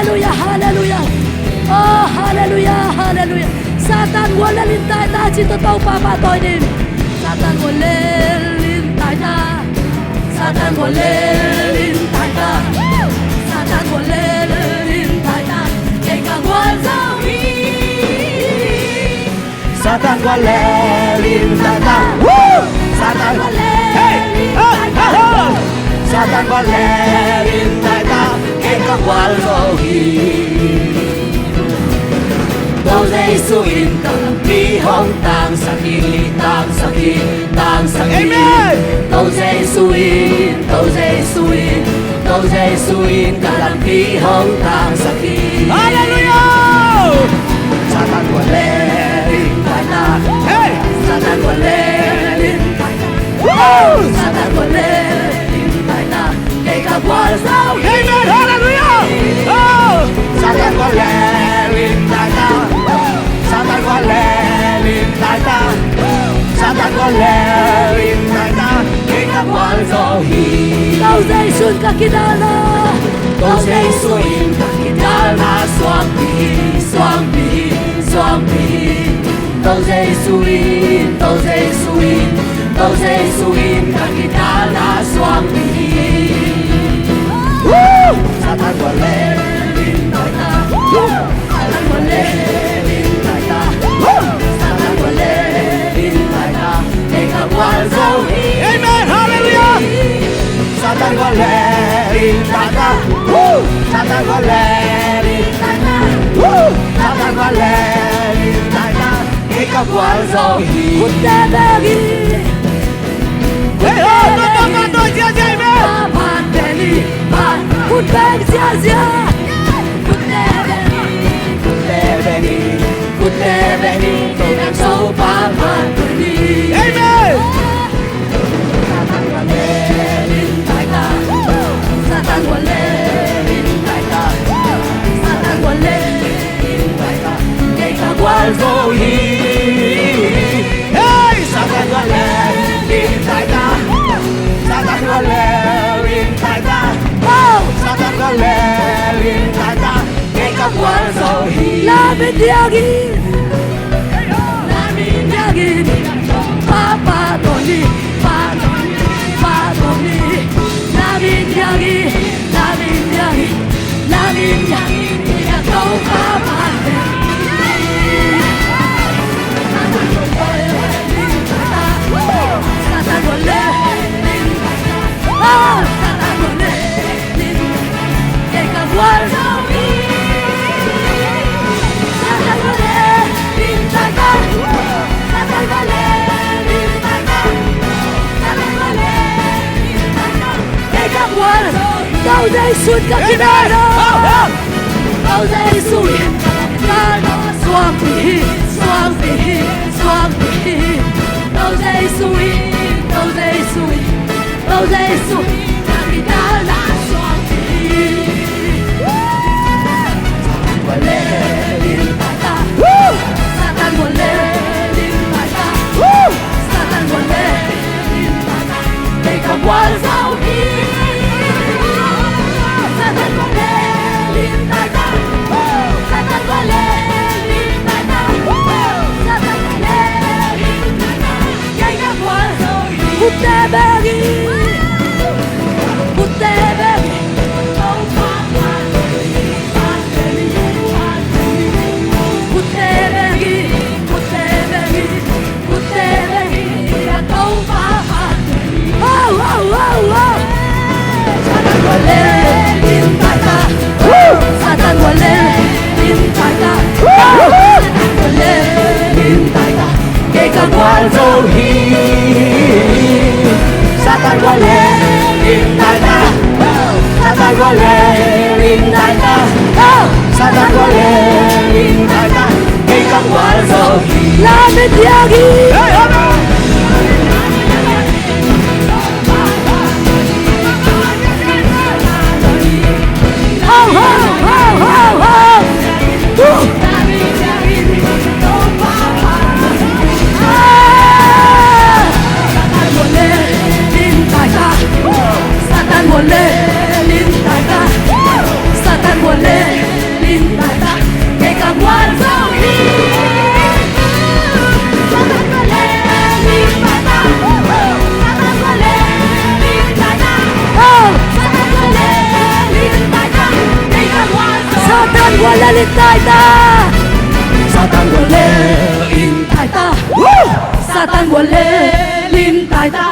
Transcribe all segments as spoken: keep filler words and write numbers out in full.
Halleluia, halleluia. Oh, halleluia, halleluia. Satan gual lel in tai ta, ci tawh Topa pahtawi ni. Satan gual lel in tai ta. Satan gual lel in tai ta. Satan gual lel in tai ta. Kei ka gual zo hi. Satan gual lel in tai ta. Woo! Satan gual lel in tai ta. Hey! Hey! Hey! Satan gual lel in tai ta. Kei ka gual zo hi. Topa Jesu in ka lampi hong tangsak hi, tangsak hi, tangsak hi. Amen. Topa Jesu in, Topa Jesu in, Topa Jesu in ka lampi hong tangsak hi. Halleluia! Satan gual lel in tai ta. Hey! Satan gual lel in tai ta. Woo! Satan gual lel in tai ta. Kei ka gual zo hi. Amen. Halleluia! Oh! Satan gual lel in tai ta. Satan gual lel in tai ta. Satan gual lel in tai ta. Kei ka gual zo hi. Topa Jesu in ka kidalna. Topa Jesu in ka kidalna suangpi hi, suangpi hi, suangpi hi. Topa Jesu in, Topa Jesu in, Topa Jesu in ka kidalna suangpi hi. Woo! Satan gual lel in tai ta. Woo! Satan gual lel in tai ta. Woo! Satan gual lel in tai ta. Kei ka gual zo hi. Amen. Halleluia. Satan gual lel in tai ta. Woo! Satan gual lel in tai ta. Woo! Satan gual lel in tai ta. Kei ka gual zo hi. Khut te beng hi. Hey, oh, to, to, to, to, zia, zia, amen. Phat beng hi. Phat, khut beng ziazia. Khut te beng hi. Khut te beng hi. Khut te beng hi. Kei ka Topa phat beng hi. Amen. Satan gual lel in tai ta. Satan gual lel in tai ta. Satan gual lel in tai ta. Kei ka gual zo hi. Hey! Satan gual lel in tai ta. Satan gual lel in tai ta. Oh! Satan gual lel in tai ta. Kei ka gual zo hi. Lam in diak in. Lam in diak in. Papa Tony, Papa Tony, Papa Tony. Lam in diak in, lam in diak in, lam in diak in. Kei ka Topa phat beng hi. Satan gual lel in tai ta. Satan gual lel in tai ta. Ah! Satan gual lel in tai ta. Kei ka gual zo hi. Satan gual lel in tai ta. Satan gual lel in tai ta. Satan gual lel in tai ta. Kei ka gual zo hi. Topa Jesu in ka kidalna. Topa Jesu in ka kidalna suangpi hi, suangpi hi, suangpi hi. Topa Jesu in, Topa Jesu in, Topa Jesu in ka kidalna suangpi hi. Satan gual lel in tai ta. Satan gual lel in tai ta. Satan gual lel in tai ta. Kei ka gual zo hi. Satan gual lel in tai ta. Satan gual lel in tai ta. Satan gual lel in tai ta. Kei ka gual zo hi. Khut te beng hi. Khut te beng hi. Khut te beng hi. Khut te beng hi. Khut te beng hi. Kei ka Topa phat beng hi. Ho, ho, ho, ho. Satan gual lel in tai ta. Satan gual lel in tai ta. Satan gual lel in tai ta. Kei ka gual zo hi. Satan gual lel in tai ta. Satan gual lel in tai ta. Satan gual lel in tai ta. Kei ka gual zo hi. Lam in diak in. Hey, amen. Ho, ho, ho, ho, ho. Woo! Ah! Satan gual lel in tai ta. Satan gual lel in tai ta. Satan gual lel Lel in tai ta. Satan gual lel in tai ta. Satan gual lel in tai ta.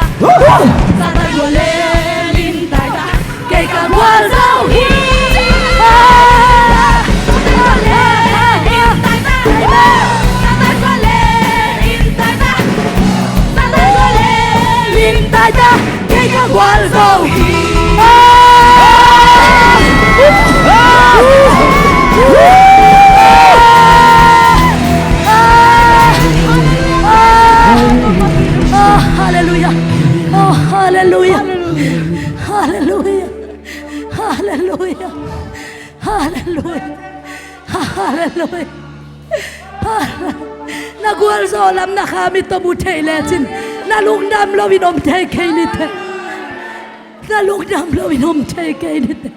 Satan gual lel in tai ta. Kei ka gualzo hi. Satan gual lel in tai ta. Satan gual lel in tai ta. Satan gual lel in tai ta. Kei ka gualzo hi. Halleluia. Oh, halleluia. Halleluia. Halleluia. Halleluia. Halleluia. Na gualzawh lam na kha mit tawh mu thei lecin na lungdam loin om thei kei nite. Na lungdam loin om thei kei nite.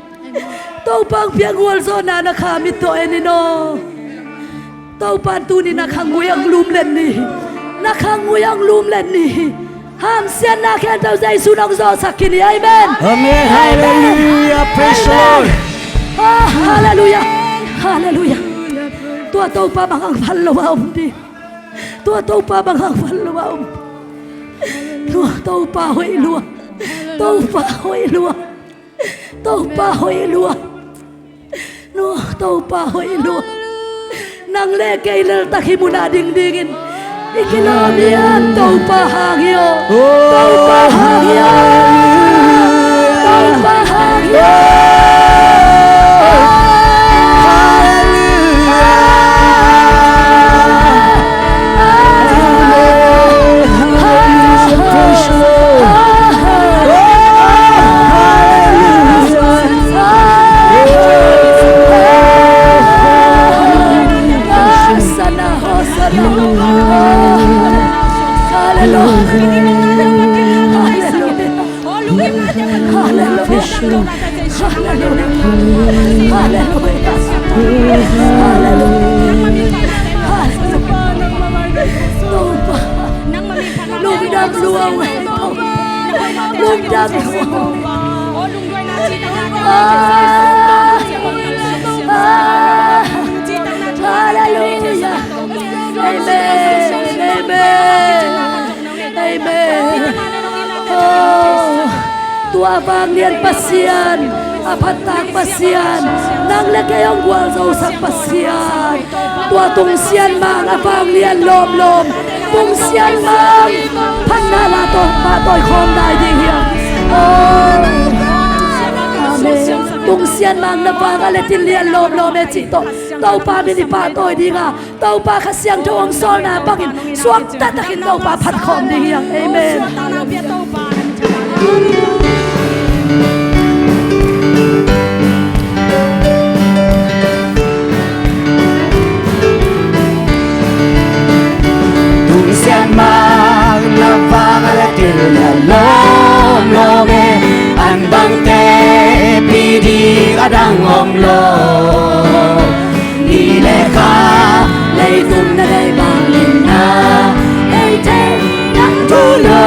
Topa hong piak gualzawhna na kha mit tawh en in aw. Topa in tuni na khang ngui hong lum let ni hi. Na khang ngui hong lum let ni hi. Hamsiatna khempeuh Jesu in hong zawhsak khin hi. Amen. Amen. Halleluia. Praise the Lord. Ah, halleluia. Halleluia. Tua Topa bang hang phal lo a om ding. Tua Topa bang hang phal lo a om. Tua Topa hoih lua. Topa hoih lua. Topa hoih lua. No, Topa hoih lua. Nang le kei leltak hih munah ding dingin i kilawm hi a, Topa hang hi aw. Topa hang hi aw. Topa hang hi aw. Halleluia. Halleluia. Halleluia. Halleluia. Topa. Lungdam lua. Lungdam lua. Ah. Ah. Halleluia. Amen. Amen. Amen. Oh, tua a vanglian Pasian, a phattak Pasian, nang le kei hong gualzosak Pasian, tua tungsian mang a vanglian lawmlawm, tungsian mang phatna la tawh pahtawi khawm nai ding hi hang. Oh, amen. Tungsian mang na vang a letin lian lawmlawm e cih tawh Topa min i pahtawi ding a, Topa Kha Siangtho hong sawlna bangin suakta takin Topa phat khawm ding hi hang. Amen. Tungsian mang na vang a letin lian lawmlawm e, an bangte pi ding a dang om lo. Ni le kha leitung na deih bangin na ei thei, nang thu lo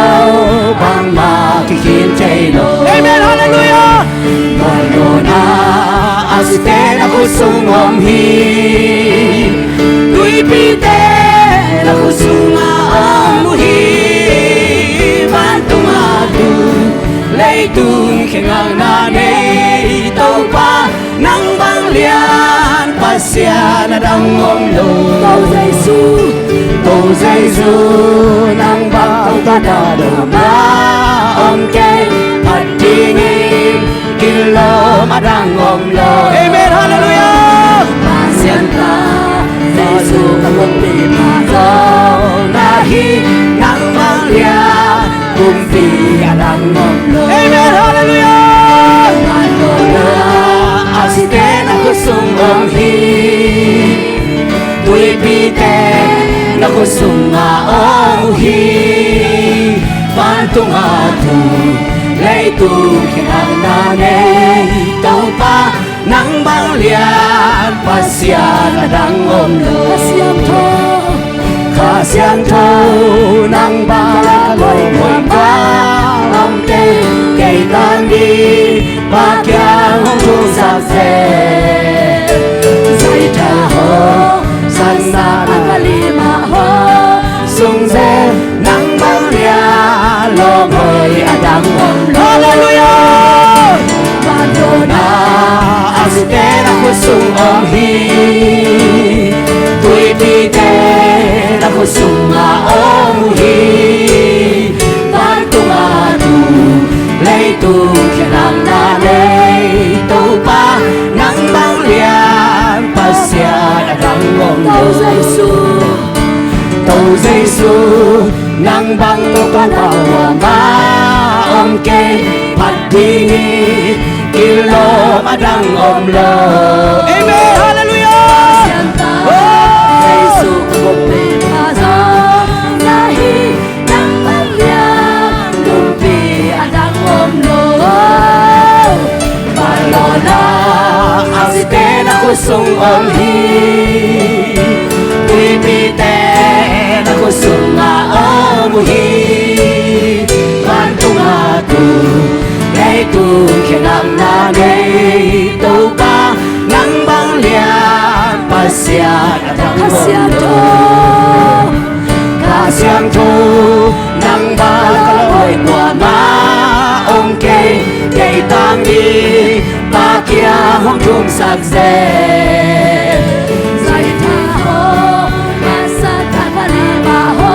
bangmah kikhin thei lo. Amen, halleluia. Vanglian a site na khut sung om hi. Tuipite na khut sungah om uh hi. Vantungah tu, leitung khe ngakna nei Topa, nang bang lian Pasian a dang om lo. Ko Jesu, ko Jesu, nang bang Topa a dang om kei, phat dingin kilawm a dang om lo. Amen, halleluia. Pasian ta, Jesu ka kumpi pha zo na hi, nang bang lian kumpi a dang om lo. Amen, halleluia. Vanglian a site na khut sung om hi. Tuipite na khut sungah om uh hi. Vantungah tu, leitung khe ngakna nei Topa, nang bang lian Pasian a dang om lo. Kha Siangtho, Kha Siangtho, nang bang a lawm muan bang om kei, kei tang ding Pa kiang hong thungsak seh. Zai Te na khut sung om hi, tuipite na khut sungah om uh hi. Vantung a tu, leitung khenakna nei Topa, nang bang lian Pasian a dang om lo. To Jesu, to Jesu, nang bang Topa na kuamah om kei, phat ding hi, kilawm a dang om lo. Amen. Hallelujah. Pasian ta, oh, Jesu ka kong pen pha zaw na hi, nang bang lian kumpi a dang om lo. Vanlawhna aksite na khut sung om hi, tuipite na khut sungah om uh hi. Vantung a tu, leitung khenakna nei Topa, nang bang lian Pasian a dang om lo. Kha Siangtho, nang bang ka lawm kuamah om kei, kei tang hi, Pa kiang hong thumsak zen. Zaitha ho, masa tha pali ma ho,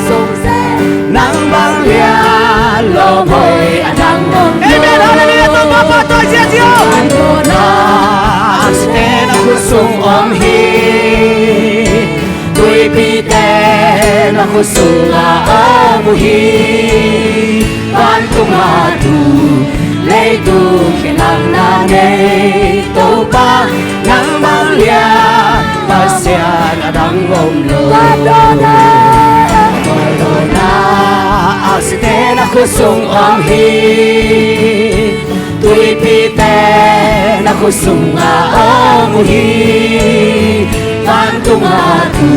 sung zen, nang bang lian lawmhoi a dang om lo. Amen. Hallelujah. Topa pahtawi ziahziah. Vanlawhna aksite na khut sung om hi, tuipite na khut sungah om uh hi. Vantung a tu, leitung khenakna nei Topa, nang bang lian Pasian a dang om lo. Vanlawhna, vanlawhna aksite na khut sung om hi, tuipite na khut sungah om uh hi. Vantung a tu,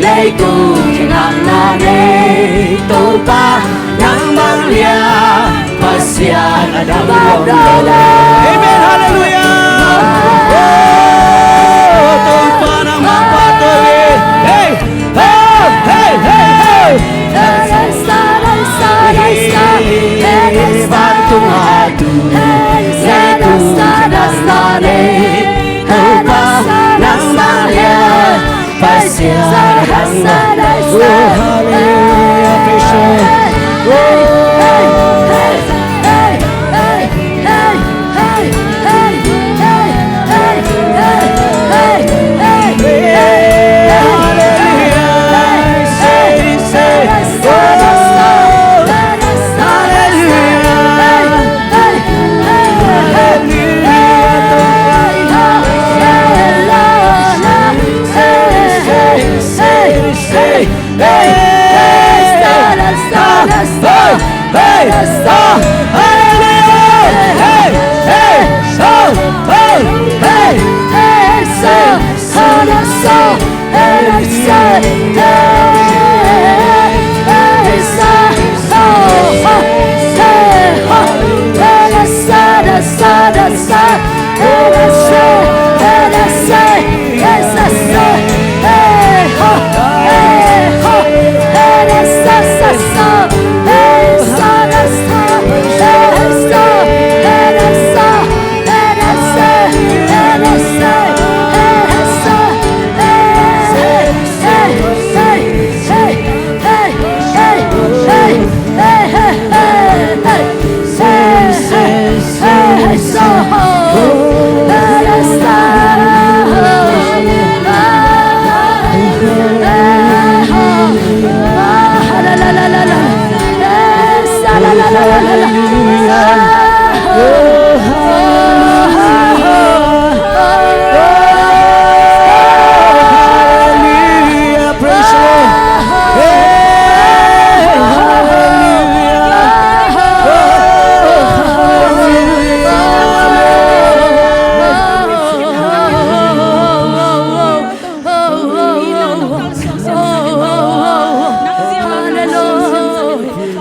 leitung khenakna nei Topa, nang bang lian Pasian a dang om lo. Amen. Hallelujah. Oh, Topa nang bang pahtawi. Hey. Hey, hey, hey, hey. Vantung a tu, leitung khenakna nei Topa, nang bang lian Pasian a dang om lo. Oh, hallelujah, praise the Lord. Oh.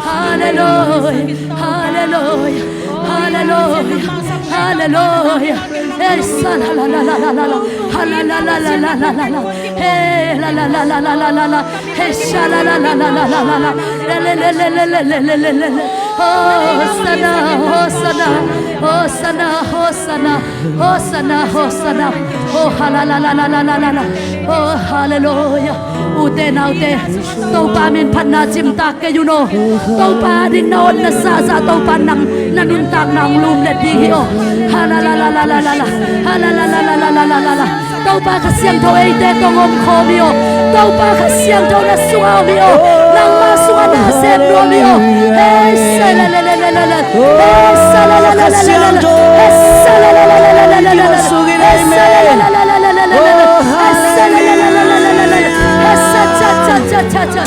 Hallelujah. Hallelujah. Hallelujah. Hallelujah. Hey, sa la la la la la la la. Ha la la la la la la la la. Hey la la la la la la la la. Hey sha la la la la la la la la. La la la la la la la la la. Hosanna, Hosanna, Hosanna, Hosanna, Hosanna, Hosanna. Oh ha la la la la la la la la. Oh hallelujah. Ute naute, Topa min phatna cimtak kei un aw. Topa ding na on na sahsah, Topa nang na nuntakna hong lumlet ding hi aw. Ha la la la la la la la. Ha la la la la la la la la. Topa Kha Siangtho eite tawh hong om khawm hi aw. Topa Kha Siangtho na sungah om hi aw. Nangma sungah na sem nuam hi aw. Hei se le le le le le le. Hei se le le le le le le le. Hei se le le le le le le le le. Hei se le le le le le le le le. Hei se le le le le le le le le. Hei se cha cha cha cha cha.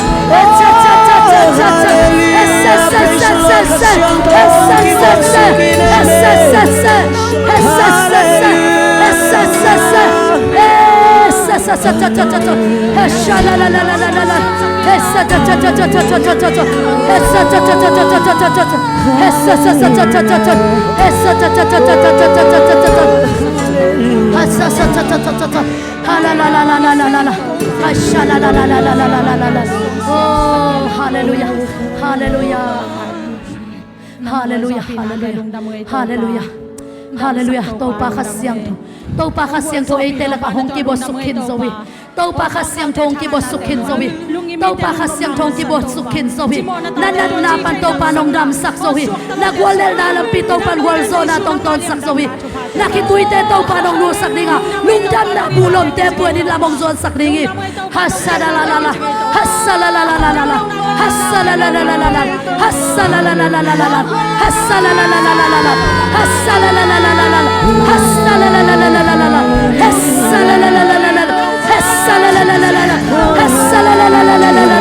Oh, hallelujah. Hallelujah. Hallelujah, hallelujah, hallelujah, hallelujah. Topa Kha Siangtho, Topa Kha Siangtho eite lakah hong kibuaksuk khin zo hi. Topa Kha Siangtho hong kibuaksuk khin zo hi. Topa Kha Siangtho hong kibuaksuk khin zo hi. Na natna pan Topa nong damsak zo hi. Na guallelhna lampi Topa gualzawhna tawh hong tawnsak zo hi. Na khituite Topa nong nulsak ding a, lungdamna buh lomte puan in lam hong zuansak ding hi. Hasa la la la la. Hasa la la la la la la. Hasa la la la la la la. Hasa la la la la la la la. Hasa la la la la la la la. Hasa la la la la la la la. Hasa la la la la la la la la. Hasa la la la la la la la. Hasa la la la la la la. Hasa la la la la la la la la.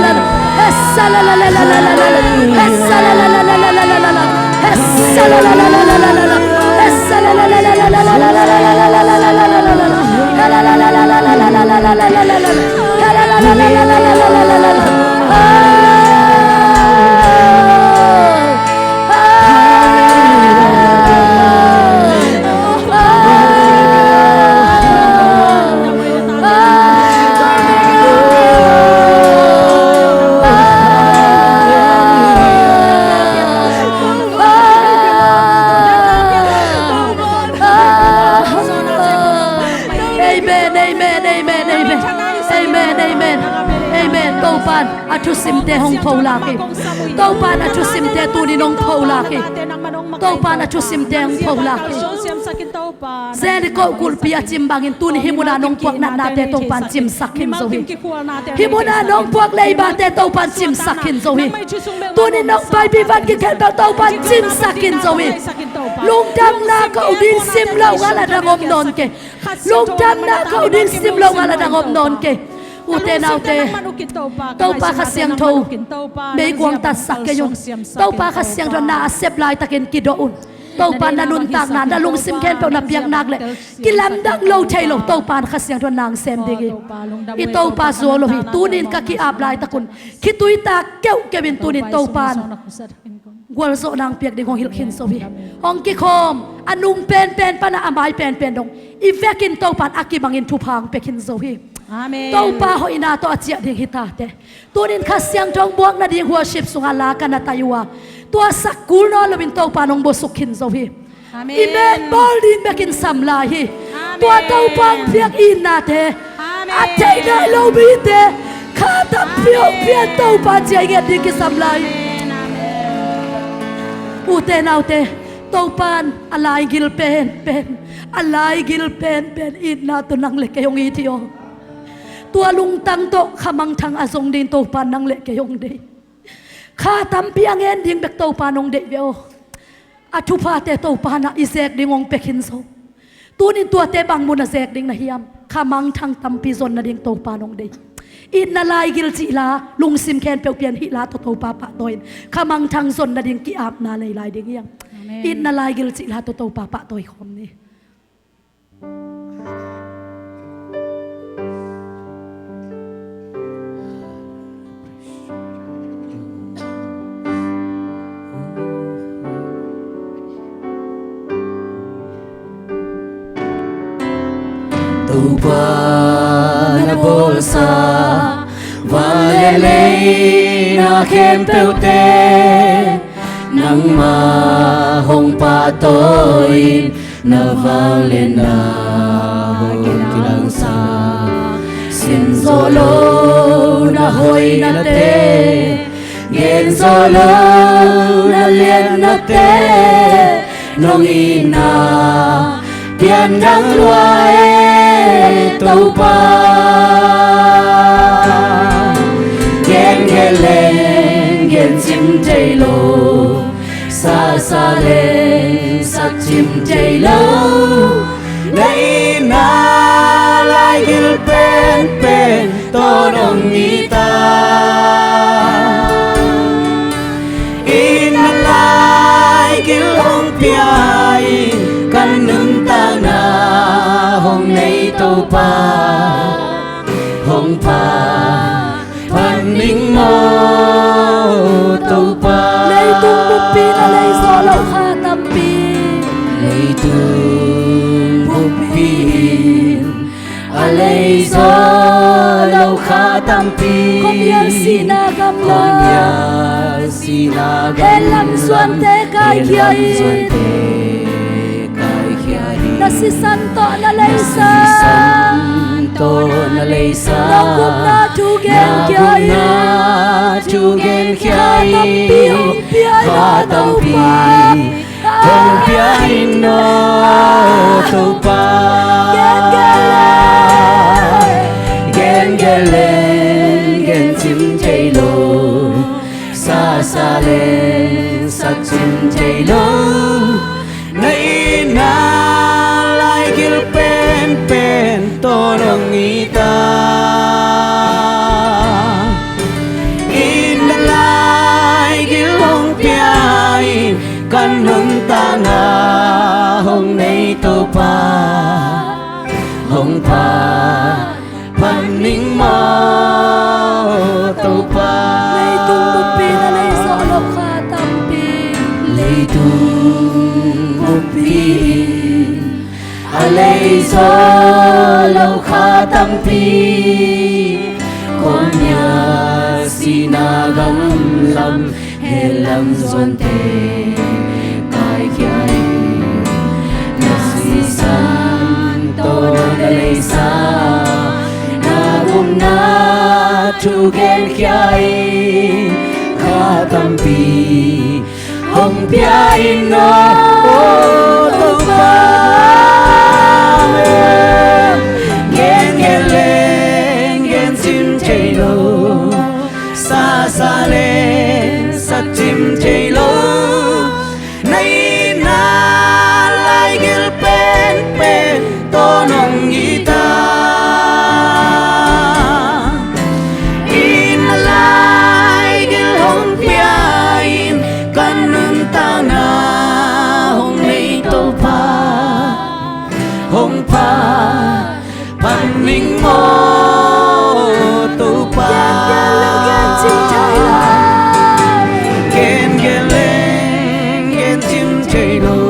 Hasa la la la la la la la la. Hasa la la la la la la la la. Amen, amen, amen, amen. Amen, amen, amen. Topan a thusimte hong pholak hi. Topan a thusimte tunin hong pholak hi. Topan a thusimte hong pholak hi. Jericho kulhpi a cim bangin tuni hih munah nong puak natnate Topan cimsak khin zo hi. Hih munah nong puak leibate Topan cimsak khin zo hi. Tuni nong paipih van kikhel bel Topan cimsak khin zo hi. Lungdamna ko ding sim lo ngal a dang om nawn kei. Lungdamna ko ding sim lo ngal a dang om nawn kei. Ute naute, Topa Kha Siangtho meikuang tatsak kei un. Topa Kha Siangtho na a sep laitakin kidawh un. Topa na nuntakna, na lungsim khempeuh na piak nak leh kilamdang lo thei lo, Topa in Kha Siangtho nang sem ding hi. I Topa zuau lo hi. Tunin ka ki-ap laitakun khitui tak keuhkeuh in tunin Topa in gualzawhna hong piak ding hong hilh khin zo hi. Hong kikhawm a nung penpen pan a mai penpen dong i vekin Topa in a kibangin thupha hong pia khin zo hi. Topa hoihna tawh a ciah ding hi tate. Tunin Kha Siangtho hong buak nading worship sungah la ka na tai uh a, tua sak kul nawn loin Topa in hong buaksuk khin zo hi. I men bawl ding bekin sam lai hi. Tua Topa hong piak itnate, a theih nai lo mite, kha tampi hong piak Topa ciah i nget ding kisam lai hi. Ute naute, Topa in a laigil penpen, a laigil penpen itna tawh nang le kei hong it hi aw. Tua lungtang tawh kha mangthang a zong ding Topa in nang le kei hong deih. Kha tampi a ngen ding bek Topa in hong deih ve aw. A thuphate Topa in a i zek ding hong pia khin zo. Tunin tuate bang mun a zek ding na hiam? Kha mangthang tampi zon nading Topa in hong deih. Itna laigil cih la, lungsim khempeuh pian hih la tawh Topa pahtawi in kha mangthang zon nading ki-apna nei lai ding hiam? Itna laigil cih la tawh Topa pahtawi khawm ni. Topa na bawlsa van le lei na khempeuhte, nangmah hong pahtawi-in na vangliatna hong kilangsak. Sem zawh lo na hoihnate, gen zawh lo na liatnate, nong itna pian dang lua e Topa. Gen geleng gen cim thei lo, sasa leng sak cim thei lo, na itna laigil penpen tawh nong it a. Itna laigil hong pia-in ka nuntakna hong nei Topa, hong phat phat ning maw Topa. Leitung buppi na lei zawh lo kha tampi. Leitung buppi in a lei zawh lo kha tampi. Khuamial sihna gamlam, khuamial sihna gamlam, hell lam zuante kaikhia in, hell lam zuante kaikhia in. Na sisan tawh na leisa, na sisan tawh na leisa, na gupna thu genkhia in, na gupna thu genkhia in, kha tampi hong pia in, kha tampi hong pia in aw Topa. Gen geleng gen cim thei lo, sasa leng sak cim thei lo, na itna laigil penpen tawh nong it a. Itna laigil hong pia-in ka nuntakna hong nei Topa, hong phat phat ning maw Topa. Leitung buppi na lei zawh lo kha tampi. Leitung buppi in a lei zawh lo kha tampi. Khuamial sihna gamlam, hell lam zuante kaikhia in, na sisan tawh na leisa, na gupna thu genkhia in, kha tampi hong pia in aw Topa. Gen geleng gen cim thei lo, sasa leng sak cim thei lo, na itna laigil penpen tawh nong it a. Itna laigil hong pia-in ka nuntakna hong nei Topa, hong phat phat ning maw Topa. Gen geleng gen cim thei lo, gen geleng gen cim thei lo,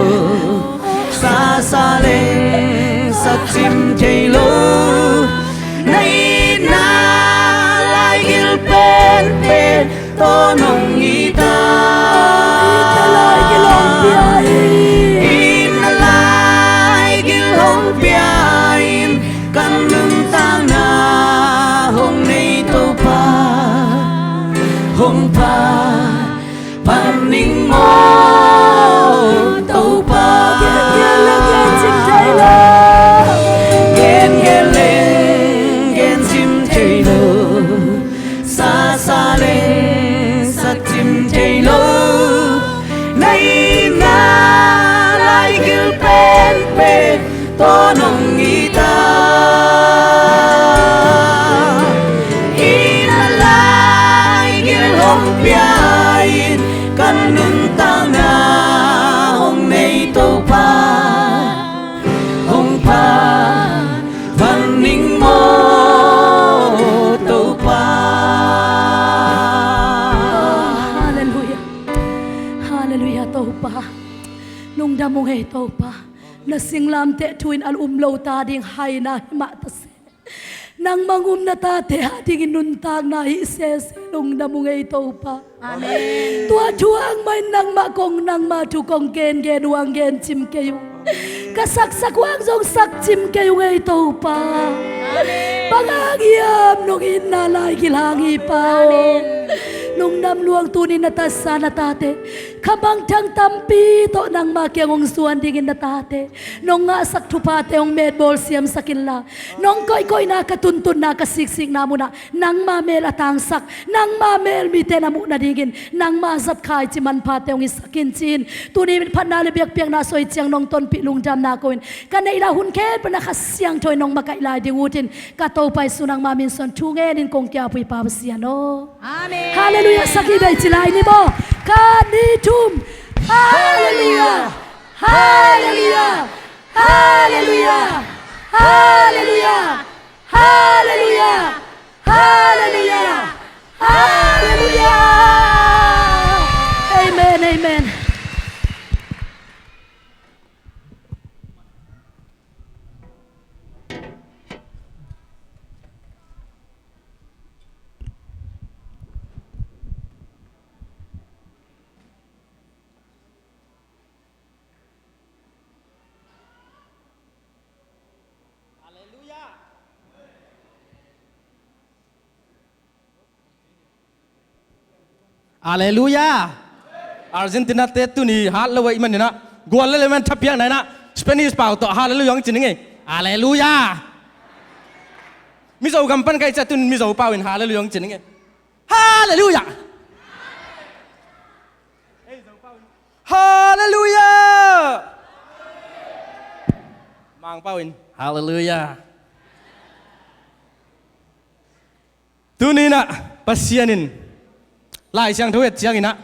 sasa leng sak cim thei lo, na itna laigil penpen tawh nong it a. Itna laigil hong pia in, itna laigil hong pia in ka nuntakna hong nei Topa, hong phat phat ning maw Topa. Gen geleng gen cim thei lo, gen geleng gen cim thei lo, sasa leng sak cim thei lo, na itna laigil penpen tawh nong it a. Itna laigil hong pia in ka nuntakna hong nei Topa, hong phat phat ning maw Topa. Halleluia. Halleluia Topa. Lungdam ung ei Topa. Na singlamteh thu in a um lo ta ding haina hi mah ta se. Nangmah hong um na tate a dingin nuntakna hih sese lungdam ung ei Topa. Amen. Tua thu hang mah in nangmah kong, nangmah thu kong gengen uh hang gencim kei ung. Ka saksak uh hang zong sakcim kei ung ei Topa. Amen. Bang hang hiam nong itna lai gil hang hi Pa aw. Amen. Lungdam lua ung. Tuni na tatsa na tate, kha mangthang tampi tawh nangmah kiang hong suan dingin na tate, nong ngahsak thuphate hong metbawl siamsak inla, nong koihkoihna, ka tuntunna, ka siksikna munah nangma mel a tangsak, nangma mel mite na muh nadingin nangma zat khaici manphate hong hisak in ci-in, tuni phatna le biakpiakna soi ciang nong tonpih lungdamna ko-in, ka neihna hun khempeuh na Kha Siangtho in nong makaih lai ding ut in, ka Topa Jesuh nangma min suang thu ngenin kong kiapuih Pa Pasian aw. Amen. Halleluiah. Sakhi bei ci lai ni maw. Khat, nih, thum. Halleluiah. Halleluiah. Halleluiah. Halleluiah. Halleluiah. Halleluiah. Halleluiah. Amen. Amen. Halleluiah. Argentina te tuni hat lo ahih maninah gual le lemen thapiakna inah Spanish pau tawh halleluiah hong ci ning ei. Halleluiah. Mizo gam pan ka hih ciah tun Mizo pau in halleluiah hong ci ning ei. Halleluiah. Halleluiah. Mangpau in halleluiah. Tuninah Pasian in Lai Siangtho et cianginah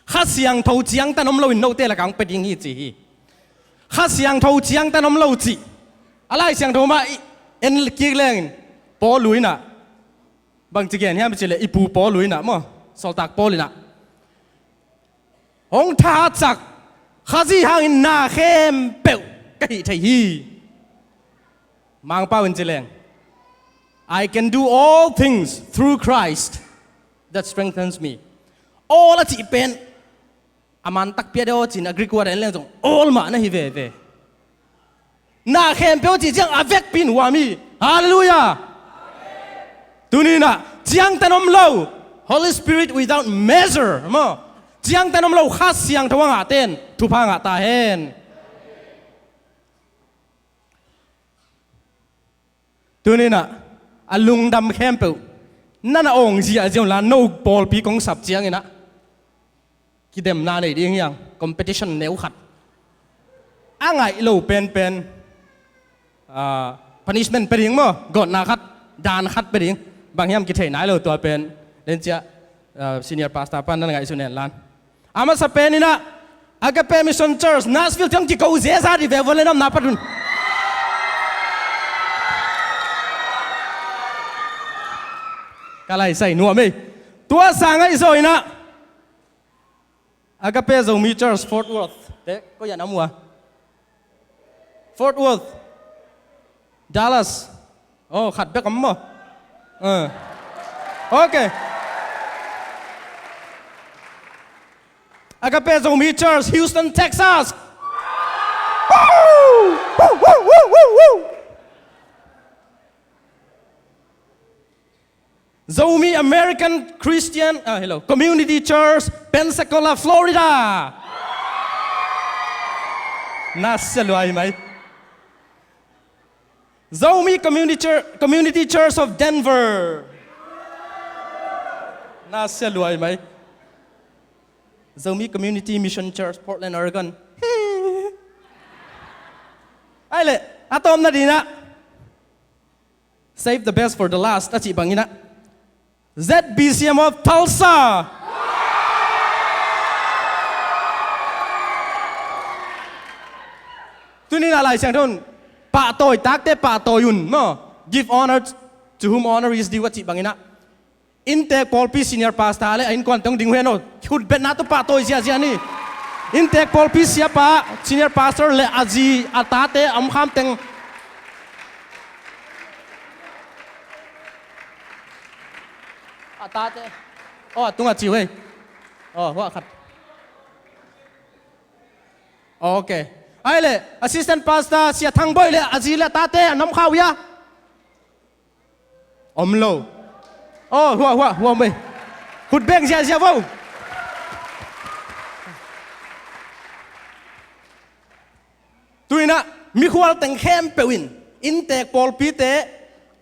Kha Siangtho ciangtan om loin note lakah hong pia ding hi ci hi. Kha Siangtho ciangtan om lo cih a Lai Siangtho mah i en kik lengin Paul inah bangci gen hiam cih leh i pu Paul inah maw, sawltak Paul inah hong thahatsak Khazih hangin na khempeuh ka hih thei hi. Mangpau in ci leng, "I can do all things through Christ that strengthens me." All a cih pen a man takpi a deuh cin a Greek word a en leng zong all mah na hi veve. Na khempeuh cih ciang a vekpi in huam hi. Halleluiah. Tuninah ciangtan om lo, Holy Spirit without measure maw, ciangtan om lo Kha Siangtho a ngahte in thupha ngah ta hen. Tuninah a lungdam khempeuh na na awng ziahziah unla, no pawlpi kong sap cianginah kidemna nei ding hiang, competition neu khat a ngaih lo penpen, ah, punishment pia ding maw, gawtna khat, dan khat pia ding. Bang hiam kithei nai lo tua pen, den ciah, ah, senior pastor pan na ngaihsun en lan. A masa peninah Agape Mission Church Nashville ciang kiko zeza di ve vua le namna pat un. Ka lai sai nuam ei. Tua sang ahi zaw inah Agape Zomi Church Fort Worth te ko yan amua. Fort Worth, Dallas. Oh, khat bek om maw? Eh. Okay. Agape Zomi Church, Houston, Texas. Woo! Woo, woo, woo, woo, woo! Zomi American Christian, ah, hello, Community Church, Pensacola, Florida. Na sia luai mai. Zomi Community Church, Community Church of Denver. Na sia luai mai. Zomi Community Mission Church, Portland, Oregon. Ai le, a tawmna dinah. Save the best for the last, a cih banginah Z B C M of Tulsa. Tuninah Lai Siangtho in pahtawi takte pahtawi un maw. Give honor to whom honor is due a cih banginah inntek pawlpi senior pastor le a innkuante hong ding uh hen aw. Khutbetna tawh pahtawi ziahziah ni. Inntek pawlpi siapa, senior pastor le a zi, a tate a om kham teng. A tate. Aw, a tungah ci uh ei. Aw, hua khat. Ok. Ai le, assistant pastor Sia Thang Bawi le a zi le a tate a om kha uh hia? Om lo. Aw, hua, hua, hua om ei. Khut beng ziazia vo. Tu-in ah mikhual teng khempeuh in inntek pawlpite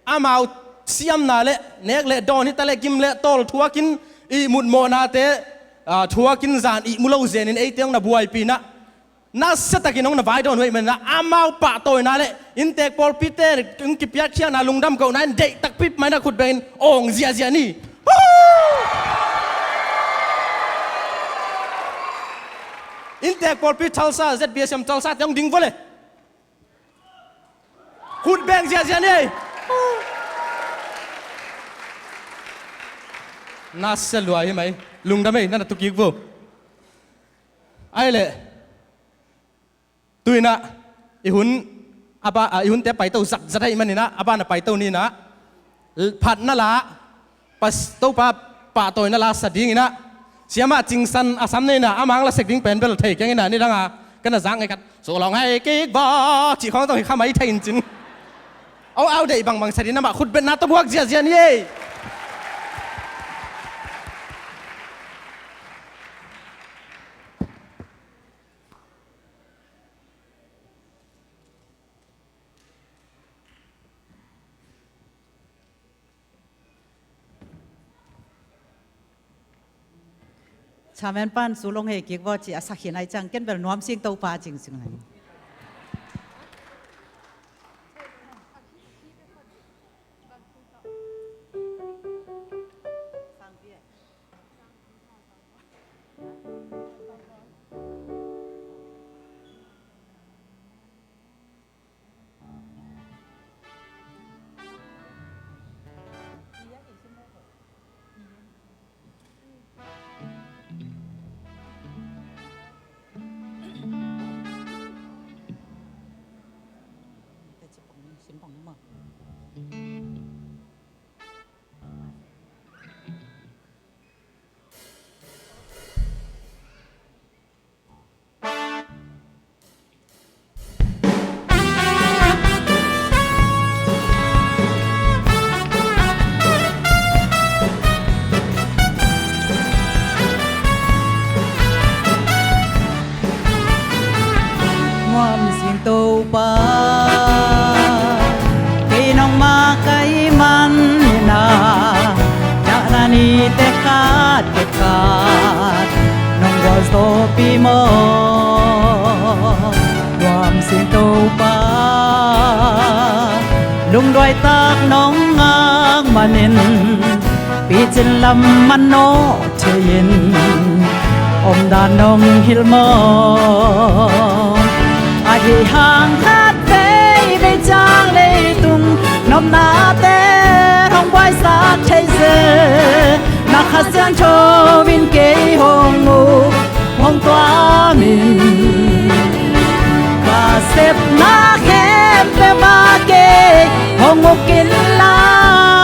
amau siamna le nek le dawn hi ta le gim le tawl thuakin ihmut mawhnate, ah, thuakin zan ihmu lo zenin eite hong na buaipih in ah, nasiatakin hong na vaidawn uh ahih manin ah amau pahtawina le inntek pawlpite hong kipiakkhiatna lungdam kohna in deih takpi mah in ah khut bengin awng ziahziah ni. Inntek pawlpi Tulsa, Z B S M Tulsa te hong ding vua le. Khut beng ziahziah ni ei. Nasia lua hi mai. Lungdam ei, na na tu kik vua. Ai le. Tu-in ah i hun a ba, a, i hunte paito zakzak ahih manin ah a ban a paito ni in ah, phatna la, pas, Topa pahtawina la sa dingin ah, siamah Cingsan a sam nei in ah a mang la sek ding pen bel thei keng in ah, nidang a ka na zak ngei khat, "Suk lawng hei kik vaw," cih khawng zong hi kha mai thei in cin. Au au deih bangbang sa ding, amah khut betna tawh buak ziahziah ni ei. Chairman pan, "Suk lawng hei kik vaw," ci a sa khin ahih ciang ken bel nuam sing Topa cingcing lai. Nuam sing Topa, kei nong makaih manin ah, dahna nite khat khat nong gualzawhpih maw. Nuam sing Topa, lungduai tak nong ngak manin, picin lam manawh thei-in omdan nong hilh maw. Ahi hang khat veivei ciang leitung nopnate hong buaisak thei zel, na Kha Siangtho in kei hong uk, hong tuam in. Ka sepna khempeuh ah kei hong uk inla,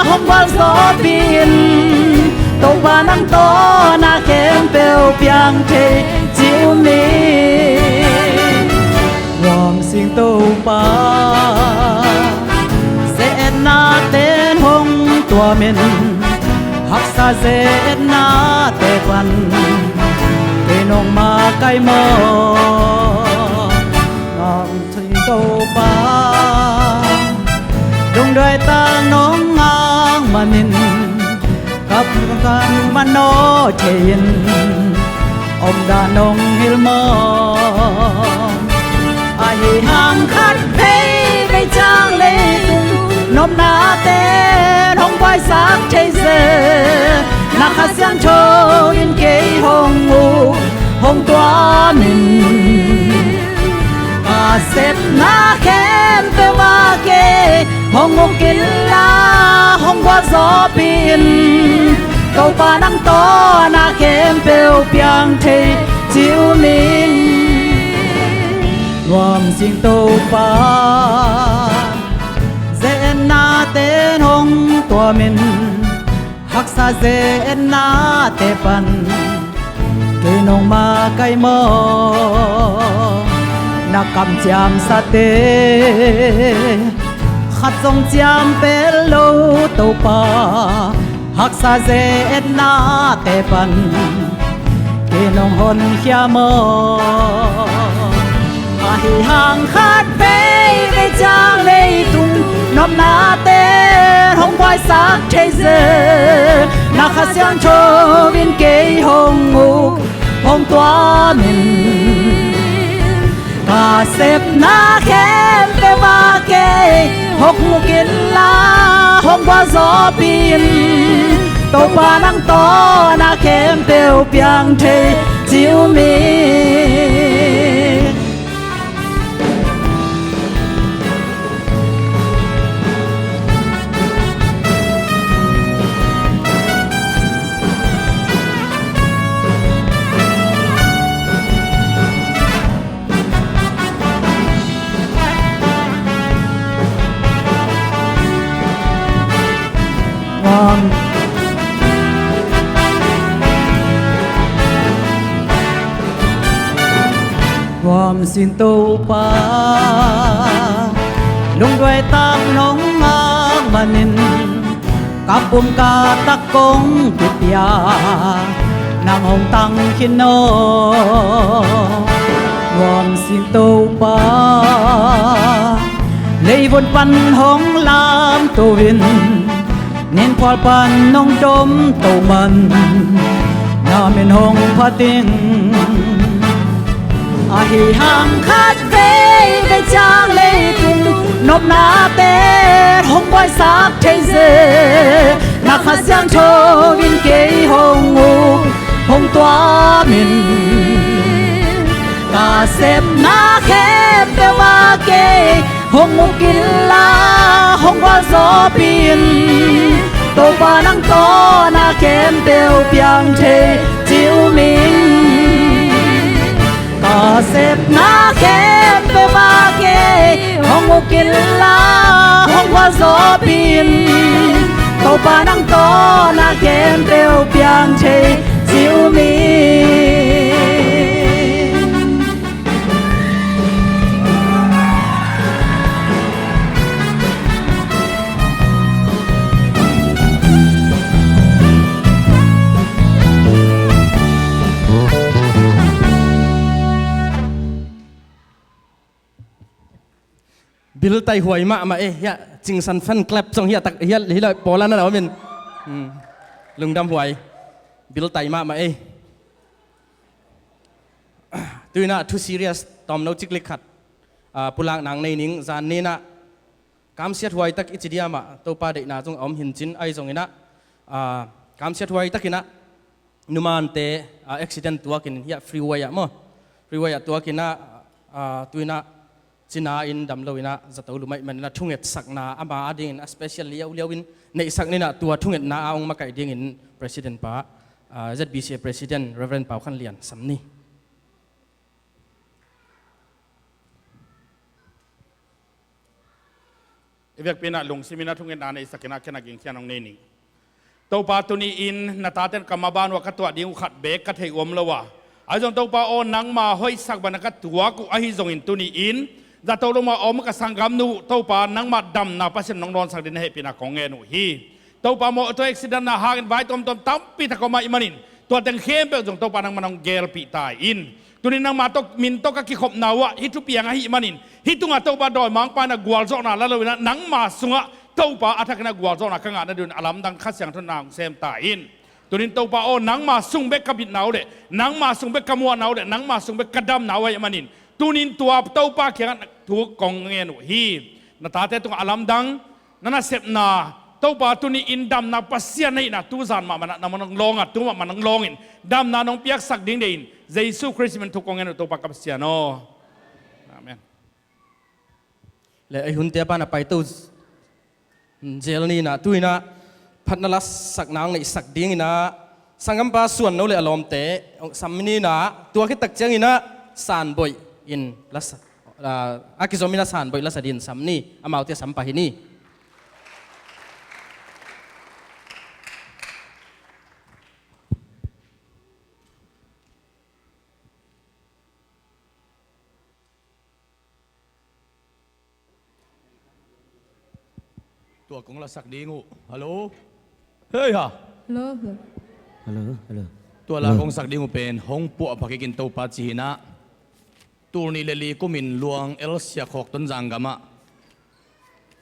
hong gualzawhpih in. Topa nang tawh na khempeuh piang thei ci um in. Nuam sing Topa, ze-etna ten hong tuam in, haksa ze-etnate pan kei nong makaih maw. Nuam sing Topa, lungduai tak nong ngak manin, ka pumkhat manawh thei-in omdan nong hilh maw. Ahi hang khat veivei ciang leitung nopnate hong buaisak thei zel, na Kha Siangtho in kei hong uk, hong tuam in. Ka sepna khempeuh ah kei hong uk inla, hong gualzawhpih in. Topa nang tawh na khempeuh piang thei ci um ing. Nuam sing Topa, ze-etnate hong tuam in, haksa ze-etnate pan kei nong makaih maw? Na kamciamsate khat zong ciam pel lo Topa, haksa ze-etnate pan kei nong honkhia maw? Ahi hang khat veivei ciang leitung nopnate hong buaisak thei zel, na Kha Siangtho in kei hong uk hong tuam in. Ka sepna khempeuh ah kei hong uk inla, hong gualzawhpih in. Topa nang tawh na khempeuh piang thei ci um ing. Nuam, nuam sing Topa, lungduai tak nong ngak manin, ka pum ka tak kong kipia, nang hong tang khin aw. Nuam sing Topa, leivun pan hong lamto in, ninphual pan nong domto man, na min hong phat ing. Ahi hang khat veivei ciang leitung nopnate hong buaisak thei zel, na Kha Siangtho in kei hong uk hong tuam in. Ka sepna khempeuh ah kei hong uk inla, hong gualzawhpih in. Topa nang tawh na khempeuh piang thei ci um ing. Ka sepna khempeuh ah kei hong uk inla, hong gualzawhpih in. Topa nang tawh na khempeuh piang thei ci um ing. Bil tai huai mahmah e. Hiah Cingsan fan club zong hiah tak, hiah, hiah pawl ah na om in. Hmm. Lungdam huai. Bil tai mahmah e. Tu-in ah thu serious tawmno ciklik khat, ah, pulak nang nei ning. Zan ni-in ah kamsiat huai tak i ci diam ah, Topa deihna zong a om hi-in cin, ahi zongin ah, ah, kamsiat huai takin ah numante, ah, accident tuakin hiah freeway ah maw, freeway ah tuakin ah, ah, tu-in ah cina in dam lo-in ah zato lum ahih manin ah thungetsakna ama adingin a special liauliau in neihsak ni-in ah, tua thungetna a hong makaih dingin president pa, ah, Z B C A president Reverend Pau Khan Lian sam ni. I vekpi-in ah lungsim in ah thungetna neihsak in ah, ken a gingkhia-in hong nei ning. Topa, tuni-in na taten ka maban uh ah ka tuah ding uh khat beek ka thei uam lo a, ahi zong Topa aw, nangma hoihsak bangin ka tuak uh ahi zongin tuni-in zato lum ah a om ka sanggamnu uh, Topa, nangma damna Pasian nong dawnsak dingin na hehpihna kong ngen uh hi. Topa maw, tua accident-na hangin vai tuamtuam tampi tak om ahih manin tua teng khempeuh zong Topa nangman hong gelpih ta in. Tuni-in nangma tawh, min tawh ka kikhopna uh ah hih thupiang ahih manin, hih tungah Topa dawimangpa in ah gualzawhna la lo-in ah, nangma sungah Topa a thakin ah gualzawhna ka ngah nadingin a lamdang Kha Siangtho in na hong sem ta in. Tuni-in Topa aw, nangma sung bek ka bitna uh leh, nangma sung bek ka muanna uh leh, nangma sung bek ka damna uh ahih manin, tuni-in tua Topa kiangah thu kong ngen uh hi. Na tate tungah a lamdang, na nasepna, Topa, tuni-in damna Pasian na hihna tu zan mahmah in ah nangman hong lawng a, tu mahmah in hong lawngin damna nong piaksak ding deih in, Jesu Khrist min thum kong ngen uh, Topa ka Pasian aw. Amen. Le ei hunte a pan a paito zel ni-in ah, tu-in ah phatna lasakna hong neihsak dingin ah sanggampa Suan No le a lawmte hong sam ni in ah, tua khit tak ciangin ah San Boih in lasa, ah, a kizom in ah San Boih lasa dingin sam ni, amaute sam pah hi ni. Tua kong lasak ding uh. Halo. Hei ha. Halo, halo. Halo, halo. Tua la kong sak ding uh pen hong puah pha kik in Topa ci hi in ah, tul nih le li kumin Luang L Siakhawk Tonzang gamah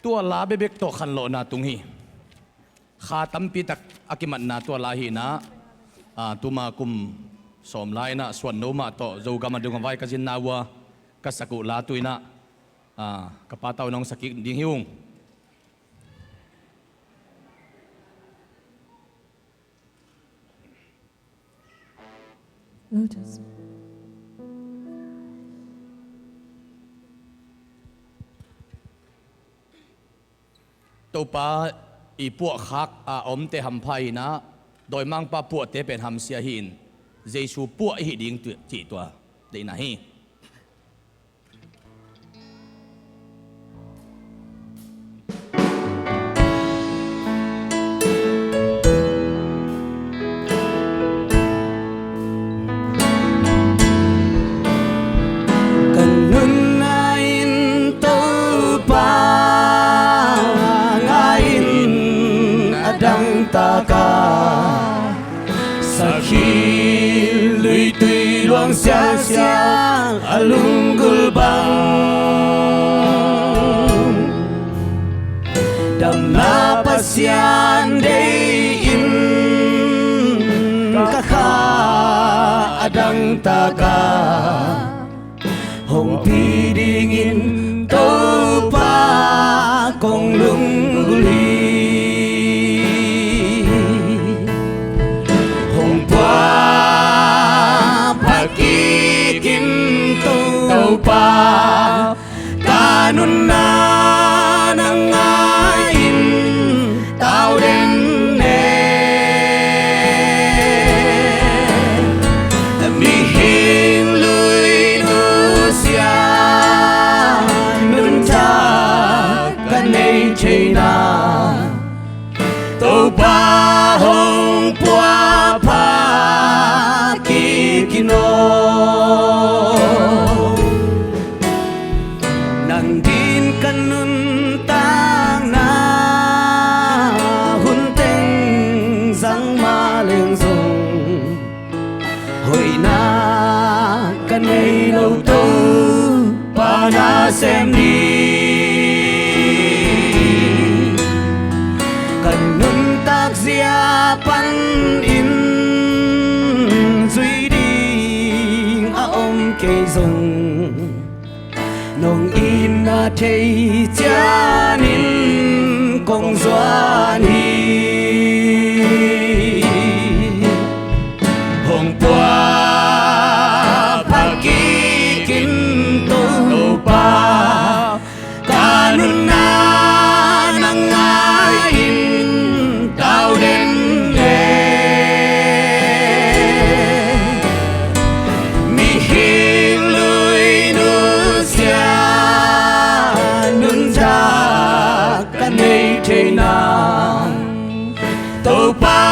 tua la bekbek tawh khanlawhna tung hi. Kha tampi tak a kimatna tua la hi in ah, ah, tuma kum sawm lai in ah Suan No mah tawh Zogam a dong a vai ka zinna uh a ka sak uh la tu in ah, ah, ka pa tawh in hong sak kik ding hi ung. Topa i puahkhak a omte hampha in ah, dawimangpa puahte pen hamsia hi in, Jesu puah i hih ding tu-, cih tua deihna hi. Ka nunna in Topa ngai in a dangtak a, sakhi luitui luang sialsial a lunggulh bang, damna Pasian deih in ka kha a dangtak a, hong pi dingin Topa kong lunggulh hi. Hong puah pha kik in Topa, ka nunna na ngai in tau den e. Mihing lui nusia nuntak ka nei theihna, Topa hong puah pha kik in aw. Nang ding ka nuntakna hun teng zang mah leng zong, hoihna ka nei lo Topa nasem ni. Ka nuntak zia panin zui ding a om kei zong, nong itna thei ciangin kong zuan hi. Hong puah pha kik in Topa, ka nunna na ngai in tau den e. Mihing lui nusia nuntak ka nei theihna, Topa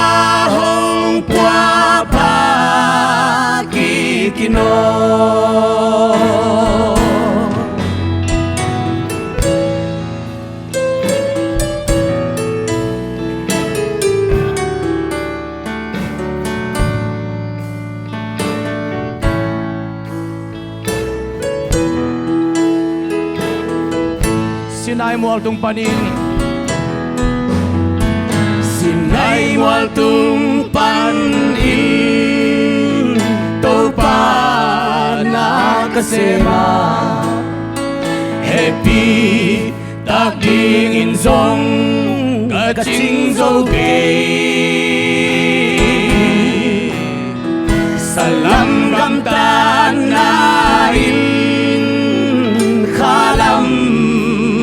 hong puah pha kik in aw. Sinai mual tung panin, Sinai mual tung panin Topa na ka sem a, hehpih tak dingin zong ka cing zo kei. Salam gamtatna in khalam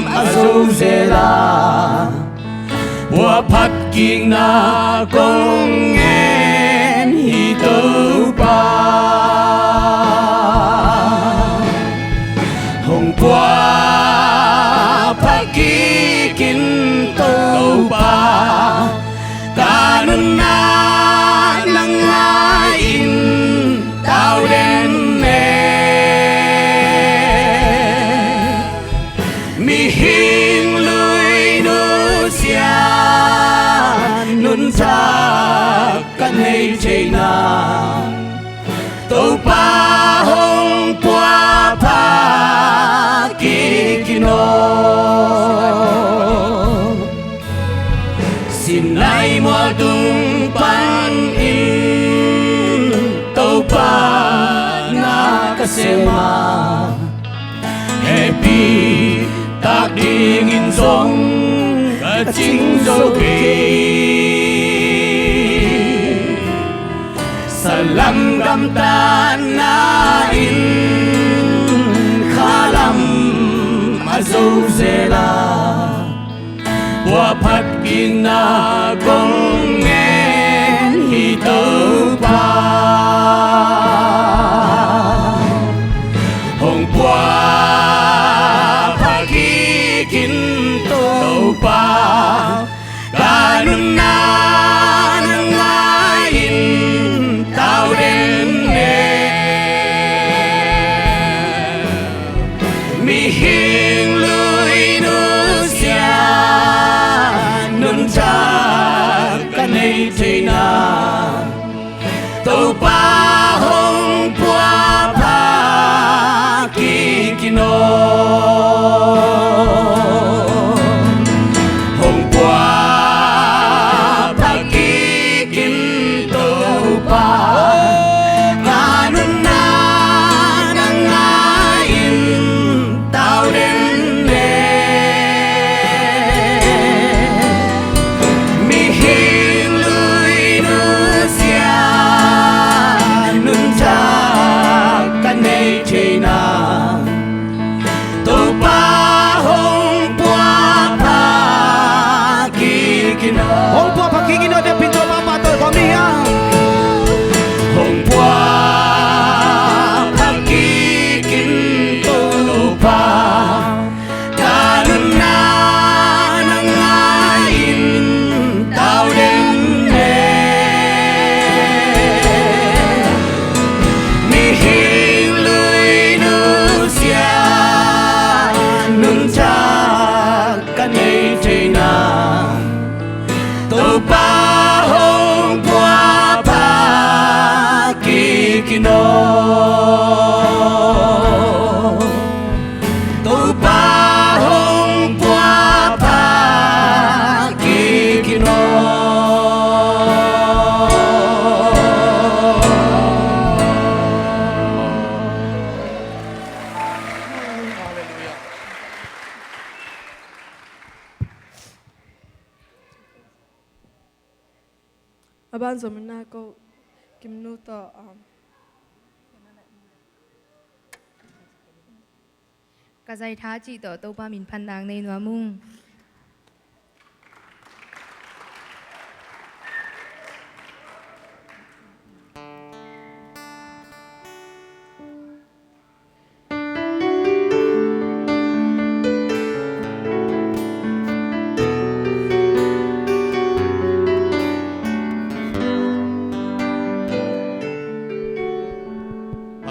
a zo zel a, puahphat kikna kong ngen hi Topa. Hong pua pha kik in Topa, ka nunna na ngai-in tau den e. Mihing lui nusia nuntak ka nei theihna, Topa hong pua pha kik in aw. Sinai mual tung panin Topa na ka sem a, hehpih tak dingin zong ka cing zo kei. Sanlam gamtatna in khalam a zo zel a, pua pha kikna kong ngen hi Topa. Hong pua pha kik in Topa, ka nunna na ngai-in tau den e. Mihing lui nusia nuntak ka nei theihna, Topa hong pua pha kik in aw. Hong pua pha kik in Topa, ka nunna na ngai-in tau den e. Mihing lui nusia nuntak ka nei theihna, Topa hong pua pha kik in aw. Hong pua pha kik in aw, biakinn Topa pahtawi kawm ni hiam? Hong pua pha kik in Topa, ka nunna na ngai-in tau den e. Mihing lui nusia nuntak ka nei theihna, Topa hong pua pha kik in aw. Topa hong pua pha kik in aw. Halleluiah. A ban zom in na ko Kimnu tawh, um, Ka zaitha cih tawh Topa min phatna nei nuam ung.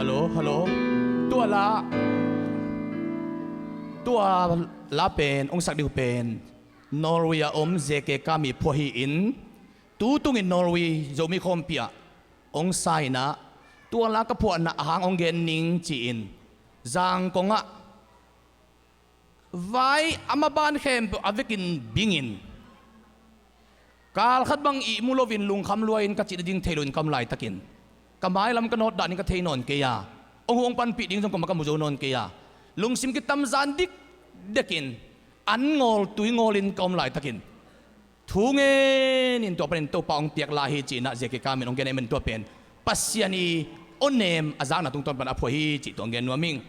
Hallo, hallo. Tua la, tua la pen hong sak ding uh pen Norway a om J K Kami phuah hi-in, tu tungin Norway Zomi khawmpi ah hong sa-in ah, tua la ka phuahna a hang hong gen ning ci-in, Zangkong ah vai a maban khempeuh a vekin bingin, kal khat bang ihmu loin lungkham lua-in ka cih nading thei loin ka om laitakin, ka mailam ka nawt danin ka thei nawn kei a, hong huh hong panpih ding zong kuamah ka mu zo nawn kei a, lungsim kitamzan dikdekin an ngawl tui ngawlin ka om laitakin, thu ngenin tua panin Topa hong piak la hi ci-in ah J K Kami in hong gen ahih manin tua pen Pasian i awnem a zakna tungtawn pan a phuah hi cih tua hong gen nuam ing.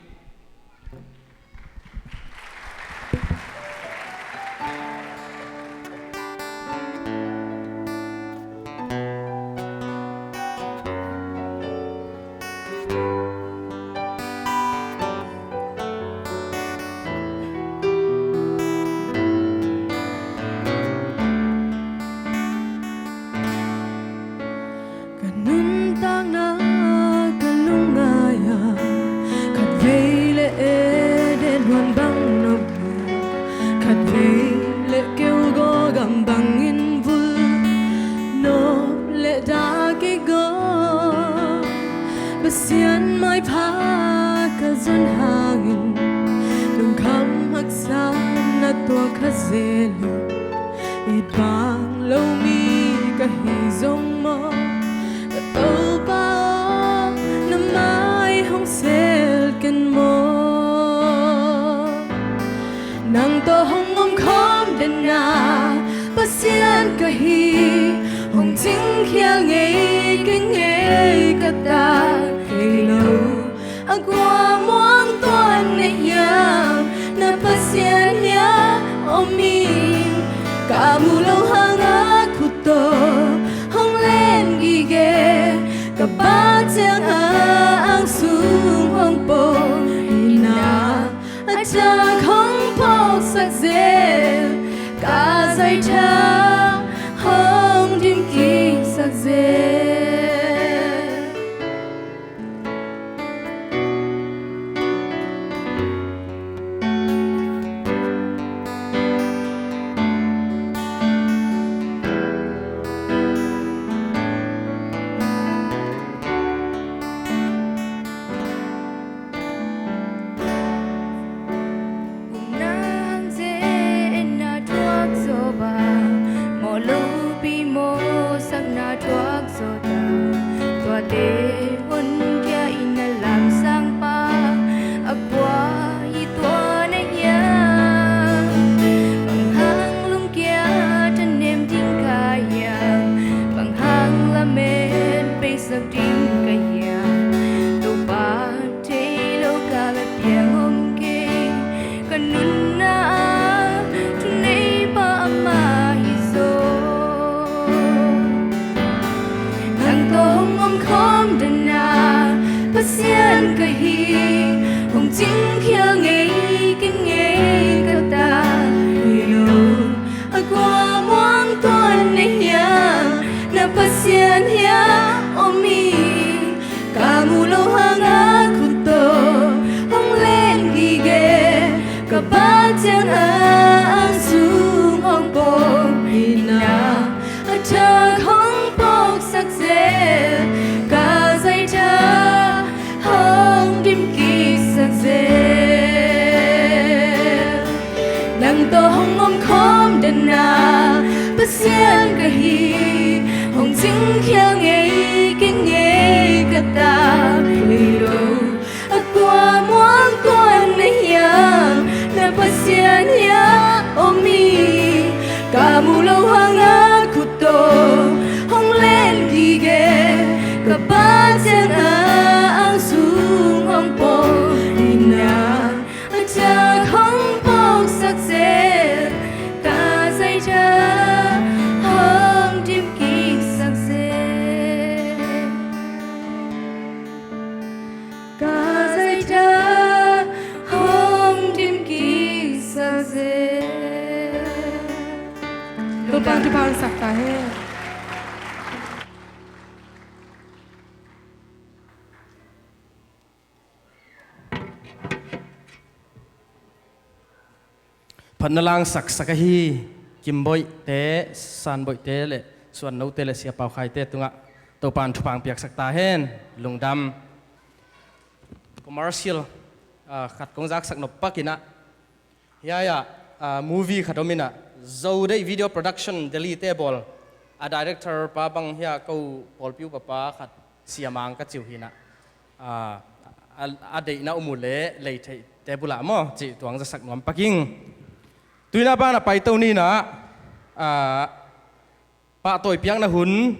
Sun hangin lungkham haksa na tuak kha zel uh. It bang lo mi ka hi zong maw, ka Topa aw, na mai hong sel ken maw. Nang tawh hong om khawm den a, Pasian ka hi, hong cingkhial ngei kei ngei ka ta. Kei lo a kua muang tuan na hiam, na Pasian hiam om ing. Ka mu lo hang a khut tawh hong len gige, ka bak ciang a ang sung hong pom ina, a thak hong phawksak zel, ka zaitha hong dim kiksak zel. Hong nang ze en na thuak zaw ba, mawh lopi mawhsakna thuak zaw ta. Tuate honkhia in a lamsang pa, a kua hi tua na hiam? Bang hang lungkia thanem ding ka hiam? Bang hang lamen peisak ding ka hiam? Topa thei lo ka la piang om kei, ka nunna ah thuneipa amah hi zaw. Nang tawh hong om khawm den a, Pasian ka hi, hong cingkhial ngei kei ngei ka ta. Hi lo a kua muang tuan na hiam, na Pasian hiam om ing. Ka mu lo hang a khut tawh hong len gige, ka bak ciang a ang sung hong pom ina, a thak hong phawksak zel, ka zaitha hong dim kiksak zel. Nang tawh hong om khawm den a, Pasian ka hi, hong cingkhial ngei kei ngei ka ta. Hi lo a kua muang tuan na hiam, na Pasian hiam om ing. Ka mu lo hang a khut tawh hong len gige, ka bak ciang a ang sung hong pom ina, a thak hong phawksak zel, ka zaitha hong dim kiksak zel. Ka zaitha hong dim kiksak zel. Topa'n thupha hong sak ta hen. Phatna lang saksak ahi Kim Boih te, San Boih te le Suan No te le Sia Pau Khai te tungah Topa'n thupha hong piaksak ta hen. Lungdam. Commercial, ah, khat kong zaksak nop pak ina, hiai ah, ah, movie khat om ina, Zo Deih Video Production Delhi te bawl, a director pa bang hiai ah ko pawlpi upa pa khat Sia Mang ka ci uh hi ina, ah, a, a deihna om uh leh lei theih te bul ah maw cih tuang zasak nuam pak ing. Tu ina ban ah paito ni ina, ah, pahtawi piakna hun.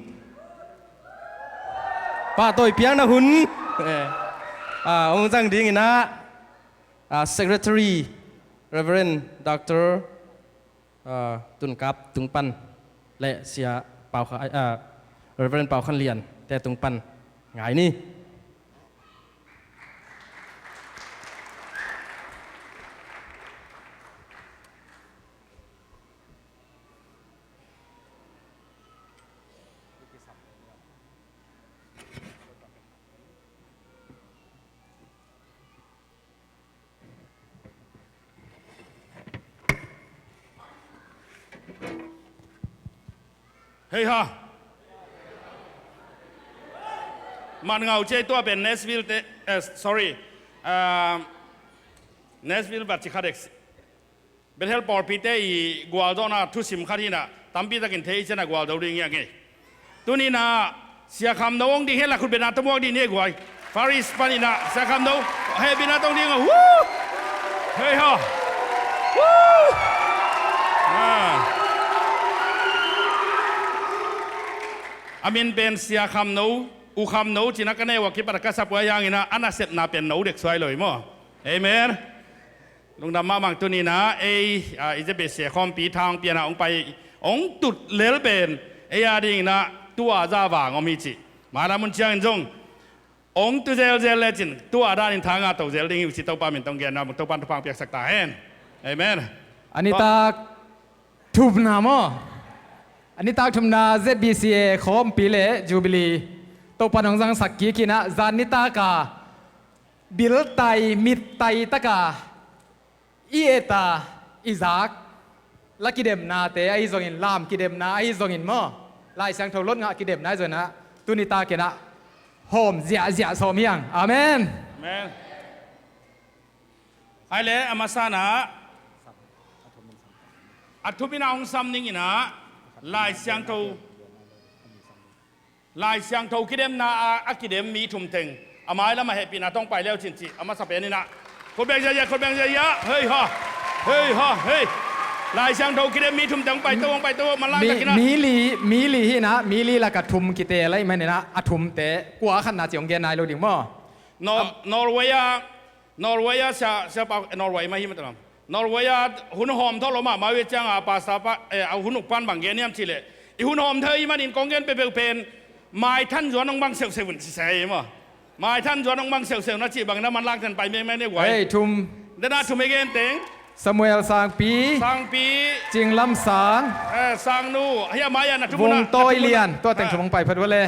Pahtawi piakna hun. Eh, ah, hong zang ding ina, ah, Secretary Reverend Doctor, ah, Tun Kap tung pan le Sia Pau Kha-, ah, Reverend Pau Khan Lian te tung pan ngai ni. Hei ha. Man Ngau Cei tua pen Nashville te, eh, sorry. Ah, Nashville vat ci khat ek, Bethel pawlpite i gualzawhna thusim khat hi-in ah, tampi takin thei i cih ciangin gualzo ding hi hang e. Tuni-in ah Sia Kham No hong ding hen la, khut bengna tawh muak ding ni e guai. Faris panin ah Sia Kham No hehpihna tawh hong ding a. Woo! Hei ha! Woo! Ah. A min pen Sia Kham No, U Kham No ci-in ah ka neu a kipat a ka sap uh ahih hangin ah, a nasepna pen no dek suai lo hi maw. Amen. Lungdam mahmah. Tuni-in ah ei, ah, i Z B C A khawmpi tha hong pia-in ah hong pai, hong tut lel pen ei a dingin ah tua zah vang om hi cih. Mailam hun ciangin zong hong tu zelzel lecin tua danin tha ngah to zel ding hi uh cih Topa min tawh hong gen nuam ung. Topa'n thupha hong piaksak ta hen. Amen. A nitak thumna maw? A nitak thumna Z B C A khawmpi le Jubilee Topa'n hong zangsak kik in ah, zan nitak a biltai mittai taka i et a i zak la kidemnate ahi zongin, lam kidemna ahi zongin maw, Lai Siangtho lot ngah kidemna ahi zongin ah, tuni takin ah hawm ziahziah sawm hi hang. Amen. Amen. Ai le, a masa-in ah a thum in ah hong sam ning in ah, Lai Siangtho Lai Siangtho kidemna a, a kidem mi thum teng a mailam ah hehpihna tawh hong pai le uh cin cih a masa pen in ah. Khut beng ziahziah, khut beng ziahziah. Hei ha. Hei ha, hei. Lai Siangtho kidem mi thum teng hong pai to, hong pai to, manlang takin ah. Mi, mi li, mi li hi-in ah, mi li lakah thum kiteel ahih manin ah, a thumte kua a khatna cih hong gen nai lo ding maw? Nor-, Norway ah Norway ah sia, sia pa, Norway mah hi mah ta lam. Norway ah hun hawm thawl om a, amau i ciang a pastor pa, eh, a hun uk pa'n bang gen hiam cih leh, i hun hawm thei ahih manin kong gen peuhpeuh pen maithan zuan hong bang seuhseuh un ci se hi maw. Maithan zuan hong bang seuhseuh un a cih bangin ah manlangte'n pai mengmeng ni guai. Hei, thum. Dena thum i gen teng. Samuel Sangpi. Sangpi. Cinglam Sang. Eh, Sangnu. Hia mai ah na thum un ah. Vungtawi Lian. Tua teng thum hong pai phot uh le.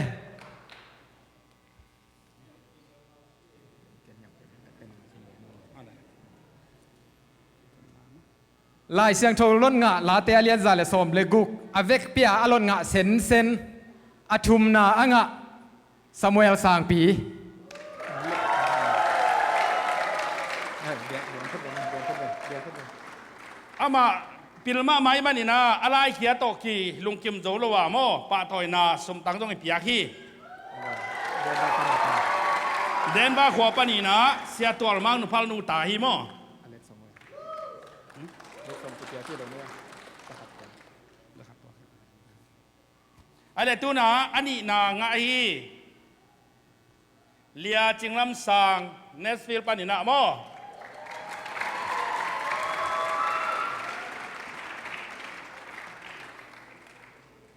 Lai Siangtho lot ngah Late a lian za le sawm le guk, a vekpi-a a lot ngah sensen, a thumna a ngah Samuel Sangpi. Amah pil mahmah ahih manin ah, a laikhia tawh kilungkim zo lo a maw, pahtawina sumtang zong i piak hi. Denver khua panin ah Sia Tual Mang nuphal nu ta hi maw. Ai le, tu-in ah a nihna ngah hi. Lia Cinglam Sang, Nashville panin ah maw.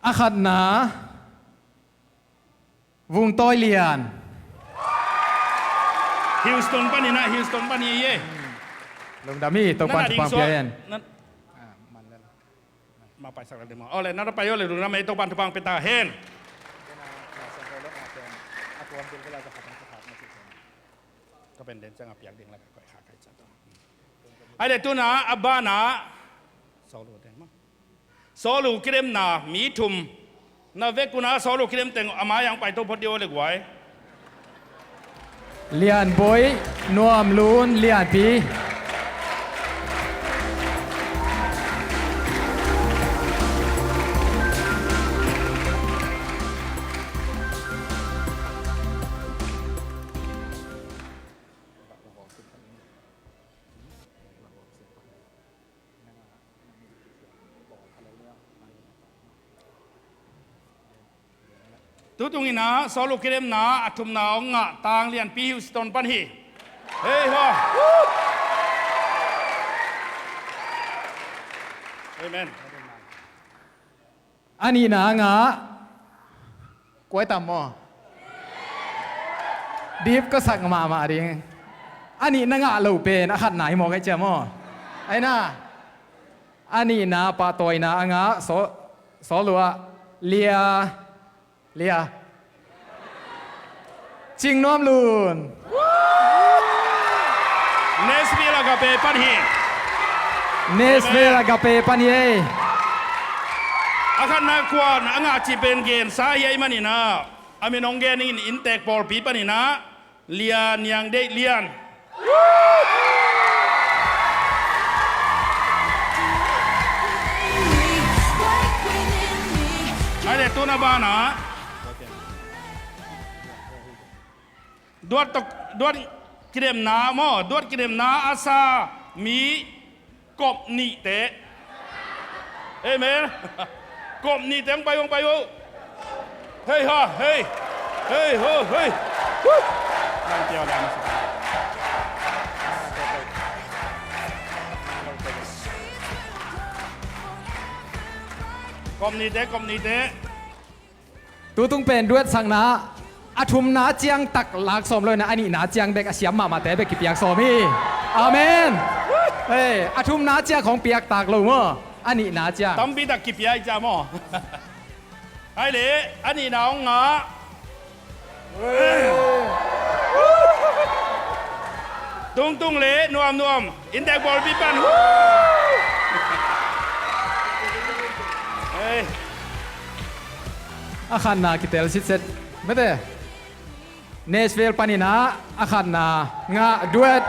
A khatna, Vungtawi Lian. Houston panin ah, Houston panin ah. Lungdam hi, Topa'n thupha hong pia hen. Ma paisak lel ding maw. Aw le, na pai aw le, lungdam ei, Topa'n thupha hong pia ta hen. Ka pen den ciang a piak ding la ka koih kha kai ca tawh. Ai le, tu-in ah a ban ah Sawlu te maw. Sawlu kidemna mi thum. Na vek un ah Sawlu kidem teng a mai ah hong pai to phot dih aw le guai. Lianboi, Nuamlun, Lianpi. Tutung in ah Sawlu kidemna a thumna hong ngah Tang Lianpi, Houston pan hi. Hei haw. Amen. A nihna a ngah. Kuai tam maw? Dip ka sak mahmah ding. A nihna ngah lo pen a khatna hi maw, ka hih ciang maw? Ai na. A nihna pahtawina a ngah Saw-, Sawlu ah Lia, Lia. Cing Nuam Lun. Nashville Agape pan hi. Nashville Agape pan hi ei. A khatna kuan a ngah cih pen gensa hi ei manin ah, a min hong gen ning in, inntek pawlpi panin ah Lia Niang Deih Lian. Ai le tuna banah duat tok, duat kidemna maw, duat kidemna a sa mi kop nihte. Amen. Kop nihte hong pai, hong pai uh. Hei ha, hei. Hei ho, hei. Woo. Kop nihte, kop nihte. Tutung pen duat sakna a thumna ciang tak lak sawm lo in a, a nihna ciang bek a siam mahmahte bek kipiak sawm hi. Amen. Hei, a thumna ciang khong piak tak lo maw? A nihna ciang tampi tak kipia hi cia maw? Ai le, a nihna hong ngah. Tungtung le nuamnuam inntek pawlpi pan. Hei. A khatna kitel sitset mete. Nashville panin ah a khatna ngah duet.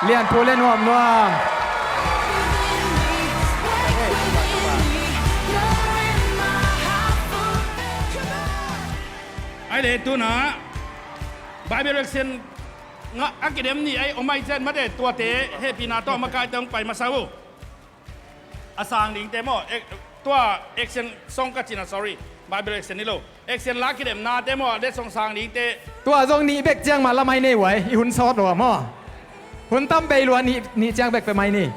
Lianphu le nuamnuam. Ai le tuna Bible action ngah a kidem ni ai om ai cian mate, tuate hehpihna tawh makaite hong pai masa uh. A sang dingte maw? Ek-, tua action song ka cina, sorry. Bible action ni lo. Action la kidemnate maw? A letsong sang dingte. Tua zong nih bek ciang mah la mai nei uai. I hun sawt lua maw? Hun tam bei lua nih, nih ciang bek pe mai ni.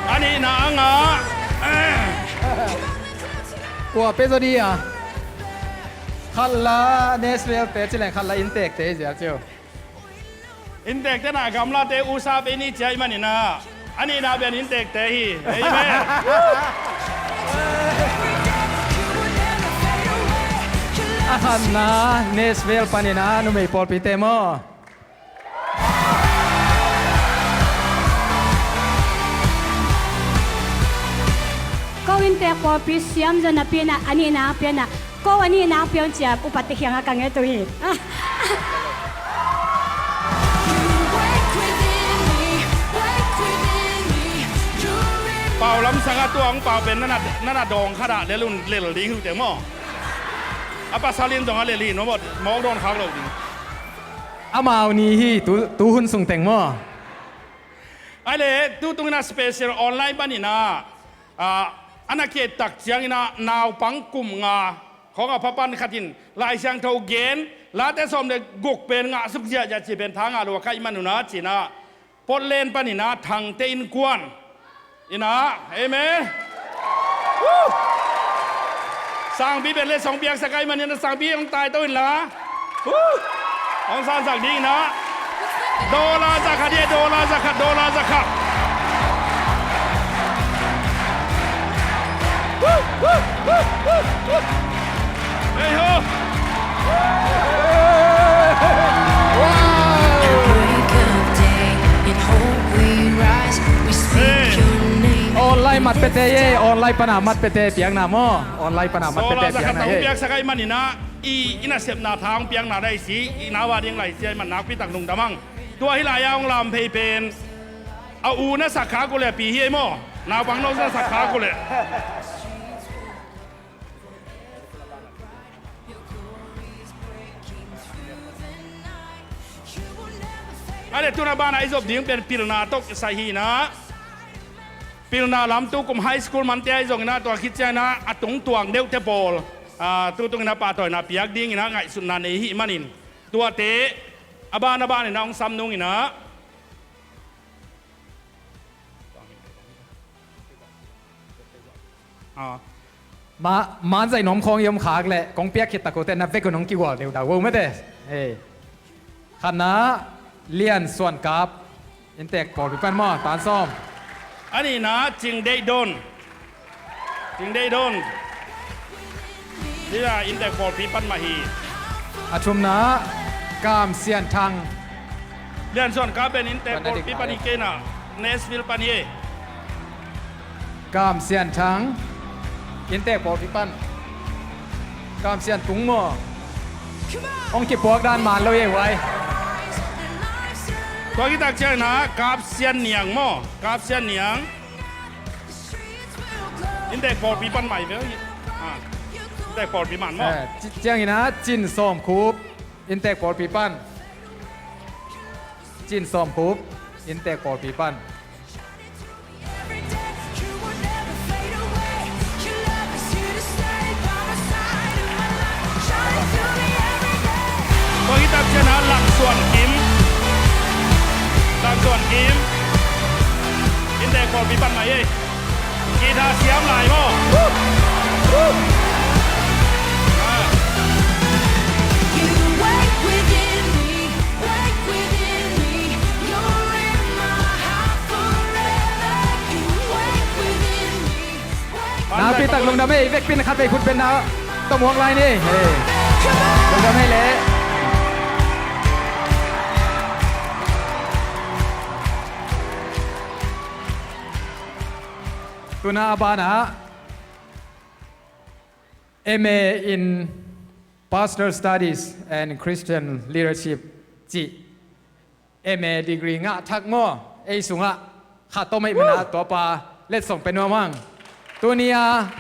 A nihna a ngah. Kua pe zaw di a? Khat la Nashville te ci leng khat la inntekte hi zial cio. Inntekte na gamlate usa pe ni cia i manin ah, a nihna ben inntekte hi. Amen. A khatna Nashville panin ah numei pawlpite maw? Ko inntek pawlpi siam zaw napi in ah, a nihna pian ah, ko a nihna pian cia upate khiang a ka nget uh hi. Pau lamsang a tuang pau pen nana, nana dawng khat ah lel un lel ding hi uh teng maw? A pasal in zong a lel hi, no maw, mawk dawn khak lo ding. Amau ni hi, tu, tu hun sung teng maw? Ai le, tu tungin a special online panin ah, ah, a na khet tak ciangin ah naupang kum nga khawng a pha pan khat in Lai Siangtho gen, Late sawm le guk pen ngah suk ziahziah ci pen tha ngah lo a kaih man un ah ci-in ah Portland panin ah Thangte innkuan in ah, amen. Woo! Sangpi pen letsong piaksak ahih manin ah sangpi hong taito inla. Woo! Hong sansak ding in ah. Dollar za khat hi, dollar za khat, dollar za khat. Woo! Woo! Woo! Woo! Hey ho! Online mat pete ye, online pana mat pete piakna maw? Online pana mat pete piakna ye. Piaksak ahih manin ah i, i nasepna tha hong piakna dai si, i nau a ding lai si ahih man nakpi tak lungdam ang. Tua hi lai a hong lam phei pen a u na sak khak uh leh a pi hi ei maw? Naupang no na sak khak uh leh. A le tuna banah i zop ding pen pilna tawh kisai hi in ah. Pilna lam tu kum high school mante ahi zongin ah tua khit ciangin ah a tungtuak deuhte pawl, ah, tu tungin ah pahtawina piak dingin ah ngaihsutna nei hih manin tuate a ban a banin ah hong sam nungin ah. Ah. Ma, man zaih nuam khawng i om khak leh kong piak khit tak uh teh na vek un hong kigual deuhdau uh mate. Hei. Khatna Lian Suan Kap. Inntek pawlpi pan maw, tan sawm. A nihna Cing Deih Don. Cing Deih Don. Hi a, inntek pawlpi pan mah hi. A thumna Kam Sian Thang. Lian Suan Kap pen inntek pawlpi pan hi kei na, Nashville pan hi. Kam Sian Thang. Inntek pawlpi pan Kap Sian Tung maw? Hong kipuak dan man lo ei huai. Tua khit tak ciangin ah Kap Sian Niang maw? Kap Sian Niang. Inntek pawlpi pan mai ve. Ah. Inntek pawlpi man maw? Eh, ci-, ciangin ah Cin Sawm Khup. Inntek pawlpi pan. Cin Sawm Khup. Inntek pawlpi pan. Tua hi tak ciangin ah Lang Suan Kim. Lang Suan Kim. Inntek pawlpi pan mai ei. Guitar siam lai maw? Ah. Nakpi tak lungdam ei, vekpi in khatvei khut beng na tawh muak lai ni. Hei. Lungdam ei leh. Tuna a banah M A in Pastoral Studies and Christian Leadership cih M A degree ngah thak maw, ei sungah khat om ahih manin ah tua pa letsong pia nuam ing. Tuni-a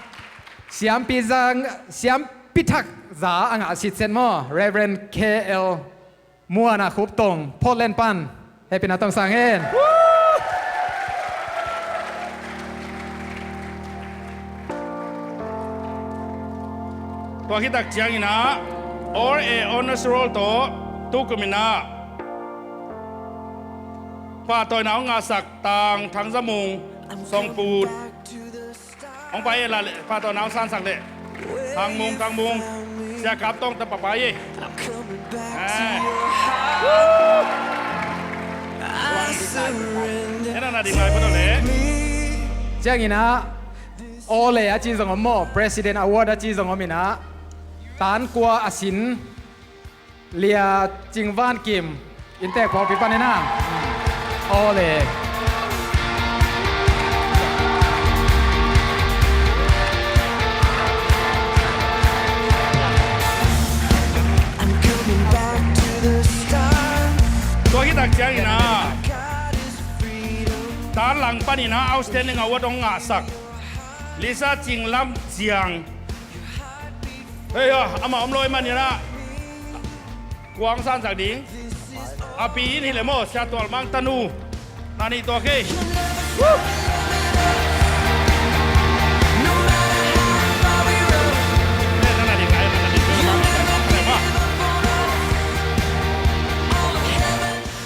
siampi za, siampi thak za a ngah sitset maw, Reverend K L Muana Khup Tong, Portland pan. Happy na tong sang hen. Tua khit tak ciangin ah R A Honors Roll tawh tukum in ah pahtawina hong ngahsak Tang Thang Za Mung Song Put. Hong pai e la leh, pha tawh na hong sansak leh. Thang Mung, Thang Mung. Sia Kap Tawng ta pa pai e. Eh. Ena na ding lai pa tawh leh. Ciangin ah, Awle a ci zong om maw, President Award a ci zong om in ah, tan kua a sin Lia Cing Van Kim, inntek pawlpi panin ah. Awle. Tua hi tak ciangin ah, tan lang panin ah outstanding award hong ngahsak Lisa Cing Lam Ciang. Hei ha, amah om lo ahih manin ah kuang sansak ding. A pi in hi leh maw, Sia Tual Mang tanu. Na nih tua kei.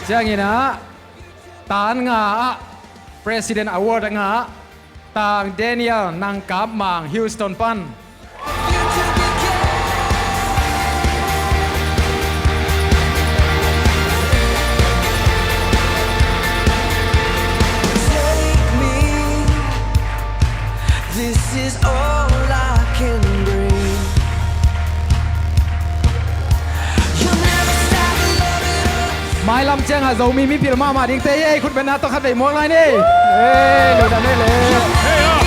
Ciangin ah, tan nga ah President Award a ngah Tang Daniel Nang Kap Mang, Houston pan. This is all I can bring. Mailam ciangah Zomi mipil mahmah dingte ei, khutbetna tawh khatvei muak lai ni. Ei, lungdam ei le. Hei, aw.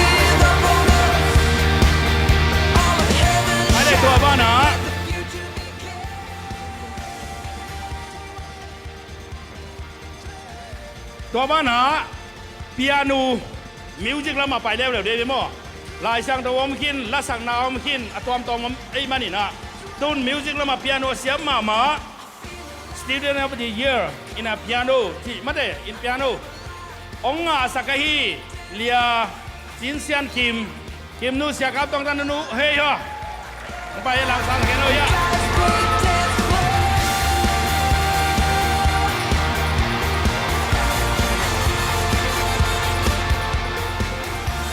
Hei le, tua banah. Tua banah piano music lamah pai leuleu dei maw? Lai Siangtho om khin, lasakna om khin, a tuamtuam om ei maninah, tun music lamah piano a siam mahmah, Student of the Year in a piano cih mate, in piano hong ngahsak ahi Lia Cin Sian Kim. Kim nu, Sia Kap Tawng ta nu, hei haw. Hong pai e, langsang khen lo ia.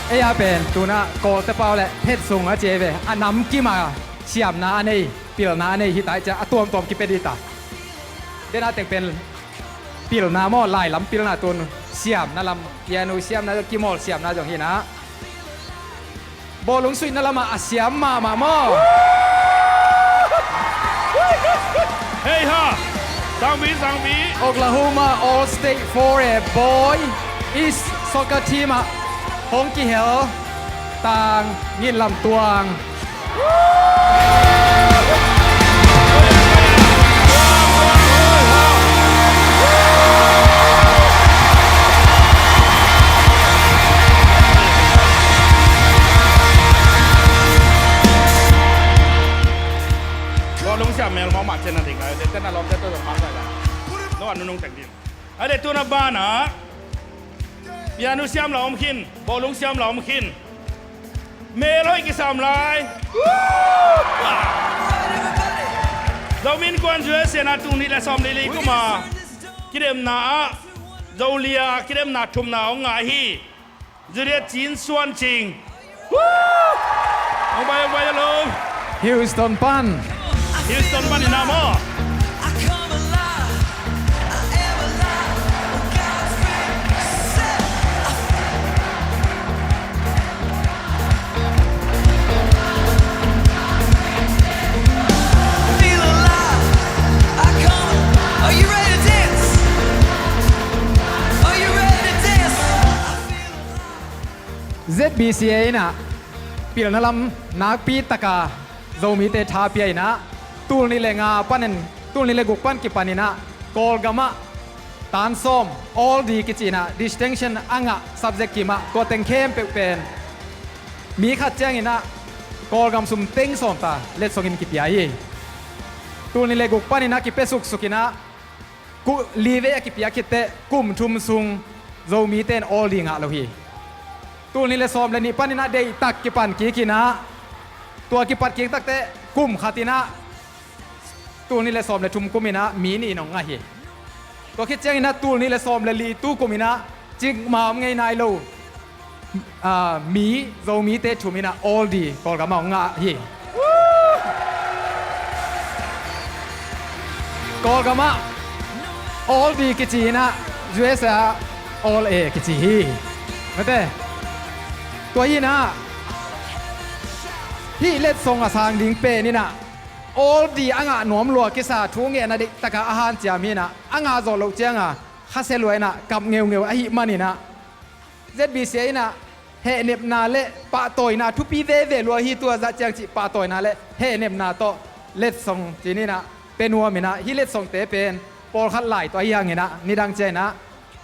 Ei a pen tunah Kawlte pau le phet sung a ci ei ve, a namkim a siamna a nei, pilna a nei hi ta ei cia, a tuamtuam kipia dih ta. Dena teng pen pilna maw, lailam pilna tun siamna lam, piano siamna zong, kimawl siamna zong hinah, bawlung suihna lamah a siam mahmah maw? Hei ha! Sangpi, sangpi! Oklahoma All State four A Boy East Soccer Team ah hong kihel Tang, Ngin Lam Tuang. Bawlung siam mel mawh mah cian a ding a, dei ten a lawmte tawh zong mang zai la. No a nunung tek ding. A dei tun a ban ah piano siam la om khin, bawlung siam la om khin. Mel hoih kisam lai. Zomi Innkuan U S A in ah tul nih le sawm le li kum a kidemna ah Zolia kidemna thumna hong ngah hi. Juliet Cin Suan Cing. Hong pai, hong pai, hello. Houston pan. Houston pan in ah maw. Z B C A in ah pilna lam nakpi taka Zomite tha pia in ah tul nih le nga panin, tul nih le guk pan kipan in ah Kawlgam ah tan sawm, All D kici in ah distinction a ngah subject kim ah tua teng khempeuh pen mi khat ciangin ah Kawlgam sum teng sawm ta letsong in kipia hi. Tul nih le guk pan in ah kipia suksuk in ah ku-, li vei a kipia khit teh kum thum sung Zomite in All D ngah lo hi. Tul nih le sawm le nih pan in ah deihtak kipan kik in ah tua kipat kik tak teh kum khat in ah tul nih le sawm le thum kum in ah mi nih in hong ngah hi. Tua khit ciangin ah tul nih le sawm le li tu kum in ah cikmah om ngei nai lo, ah, mi, Zomite thum in ah All D Kawlgam ah hong ngah hi. Kawlgam ah All D kici in ah U S A All A kici hi. Mate. Tua hi in ah hih letsong a sang ding pen in ah All D a ngah nuam lua kisa thu ngen a deih taka a hanciam hi in ah a ngah zawh loh cianga khasia lua in ah kap ngeungeu ahih man in ah Z B C A in ah hehnepna le pahtawina thupi veve lua hi, tua zah ciang cih pahtawina le hehnepna tawh letsong cin in ah pia nuam in ah hih letsongte pen pawlkhat lai tawh ahi hangin ah nidang ciang in ah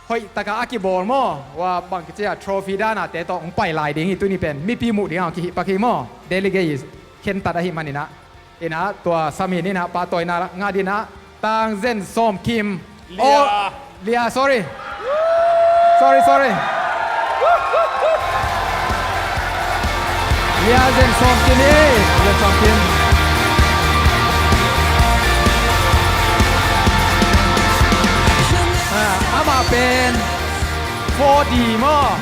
hoih taka a kibawl maw, ua bang kici a trophy danate tawh hong pai lai ding hi. Tuni pen mipi muh ding a hong kihih pak hi maw, delegate khentat ahih man in ah. In ah tua samin in ah pahtawina ngah ding in ah Tang Zen Sawm Kim. Lia. Oh, Lia, sorry. Sorry, sorry. Lia Zen Sawm Kim hi. Zen Sawm Kim. Ah, amah pen four D maw,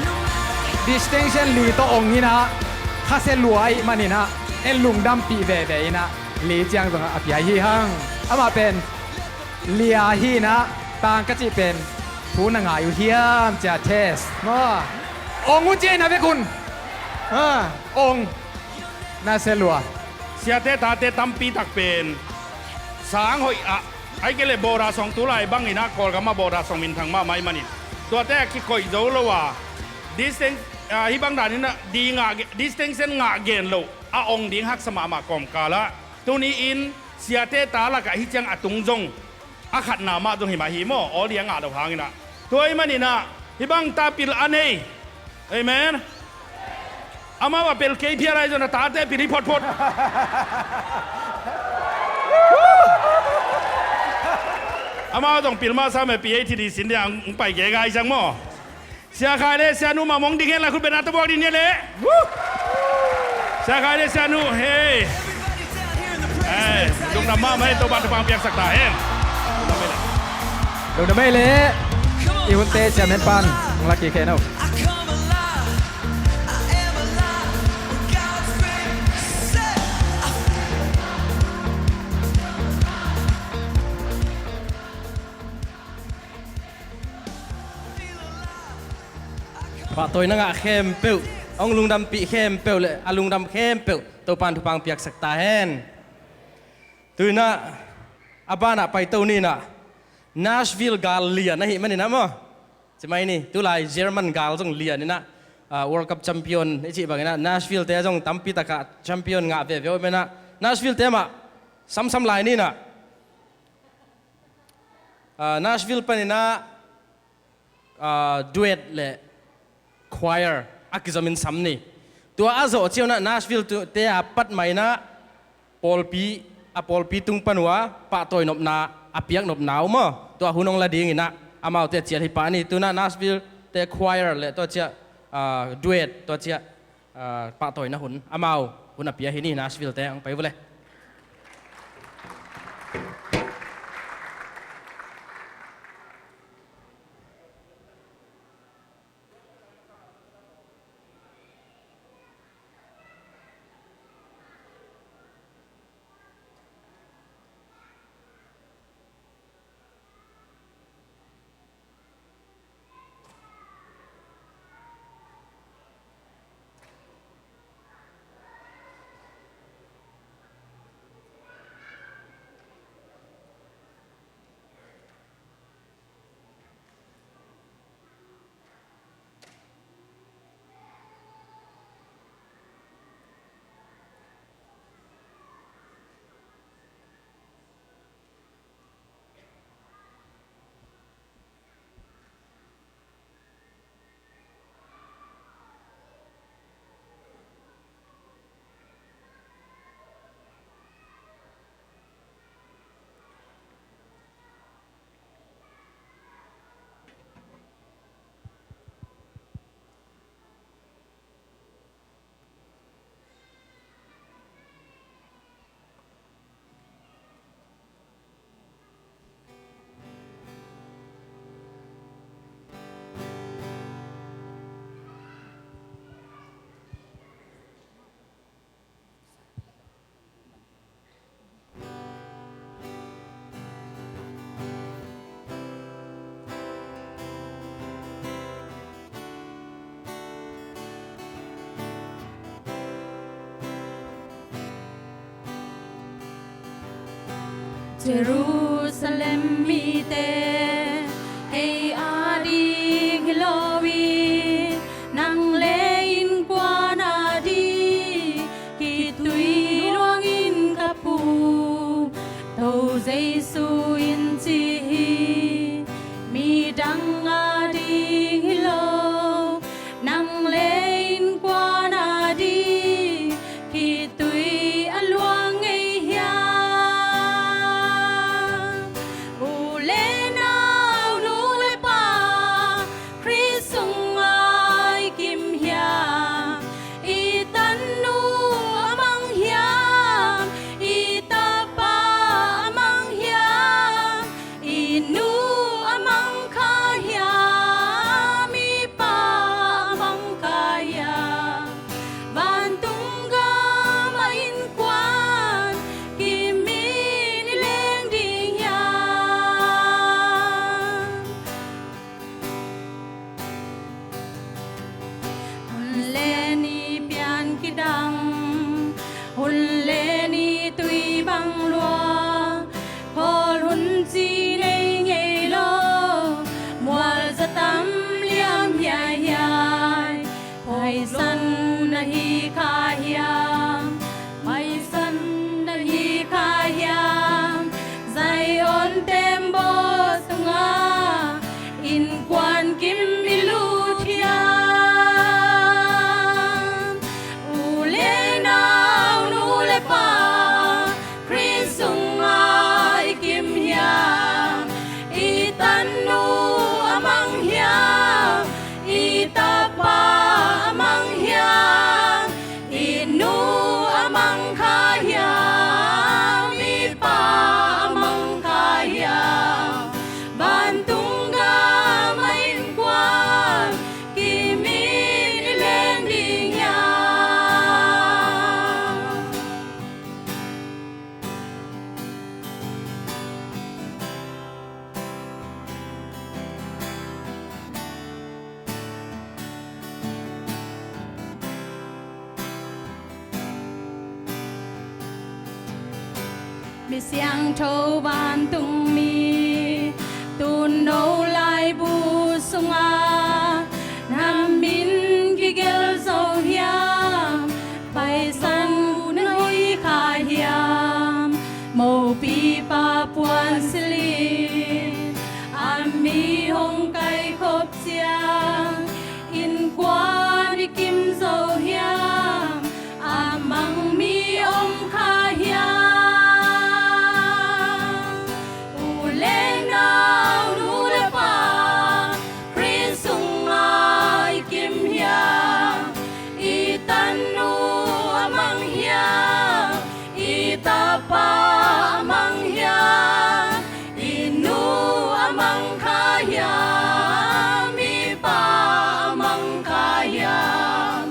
distinction li tawh ong in ah khasia lua ahih man in ah en lungdampih veve in ah li ciang zongah a pia hi hang. Amah pen Lia hi in ah Tang ka cih pen thu na ngai uh hiam cia test maw. Ong uh cia in a vek un. Ha, ong. Na sia lua. Siate tate tampi tak pen sang hoih ah, ahih kei leh border song, tulai bang in ah Kawlgam ah border song minthang mahmah ahih manin tuate a kikoih zo lo a, distinct, ah, hih bang dan in ah di ngah ge-, distinction ngah gen loh a ong ding haksa mahmah kawmkal ah tuni-in siate ta lakah hih ciang a tung zong a khatna mah zong hi mah hi maw, All D a ngah lo hangin ah. Tua ahih manin ah hih bang ta pil a nei. Amen. Amau a pel kei phial ahi zong a tate pil hi photphot. Amau zong pil masa meh, P H D sin dia hong pai kei gai sang maw. Sia Khai le Sia Nu mah mong ding hen la, khut beng na tawh buak ding ni le. Sia Khai le Sia Nu, hey. Hey, lungdam mahmah e, Topa'n thupha piaksak ta hen. Lungdam e le. I hunte Sia Men pan hong la kik hen o. Pahtawina ngah khempeuh, hong lungdampih khempeuh le a lungdam khempeuh Topa'n thupha piaksak ta hen. Tu-in ah a banah paito ni in ah, Nashville gal lian ahih manin ah maw, ci mai ni, tulai German gal zong lian in ah, ah, World Cup champion i cih bangin ah Nashville te zong tampi takah champion ngah veve uh menah Nashville te mah samsam lai ninah, ah, Nashville paninah, ah, duet le choir a kizomin sam ni. Tua a zawh ciaunah Nashville tu-, te a pat mainah pawlpi, a pawlpi tung pan uh a pahtawi nopna a piak nopna uh maw, tua hun hong la dinginah amaute ciat hi pah ni. Tunah Nashville te choir le tua ciah, ah, duet tua ciah, ah, pahtawina hun amau hun a pia hi ni. Nashville te hong pai uh le. Jerusalem mite, kei ading hi lo in, nang le innkuan ading khitui luangin ka phu. Topa Jesu in ci hi, midang ading hi lo, nang le innkuan ading khitui a luang ngei hiam? U le nau, nu le pa, Khrist sungah i kim hiam? I tanu a mang hiam? I tapa a mang hiam? I nu a mang kha hiam? I pa a mang kha hiam? Vantung gam a innkuan kimin i leng ding hiam? Hun le ni pian kidang, hun le ni tui bang lua, khawl hun ci nei ngei lo, mual za tam liam hiaihiai. Paisan na hi kha hiam? Paisan na hi kha hiam? Zion tembaw sungah innkuan kim i lut hiam? U le nau, nu le pa, Khrist sungah i kim hiam? I tanu a mang hiam? I tapa a mang hiam? I nu a mang kha hiam? I pa a mang kha hiam? Vantung gam a innkuan kimin i leng ding hiam? Mi siangtho vantung mi, tu'n no laibu sungah na min kigen Mi hong kaikhop ciang innkuan i kim zo hiam? A mang mi om kha hiam? U le nau, nu le pa, Khrist sungah i kim hiam? I tanu a mang hiam? I tapa a mang hiam? I nu a mang kha hiam? I pa a mang kha hiam?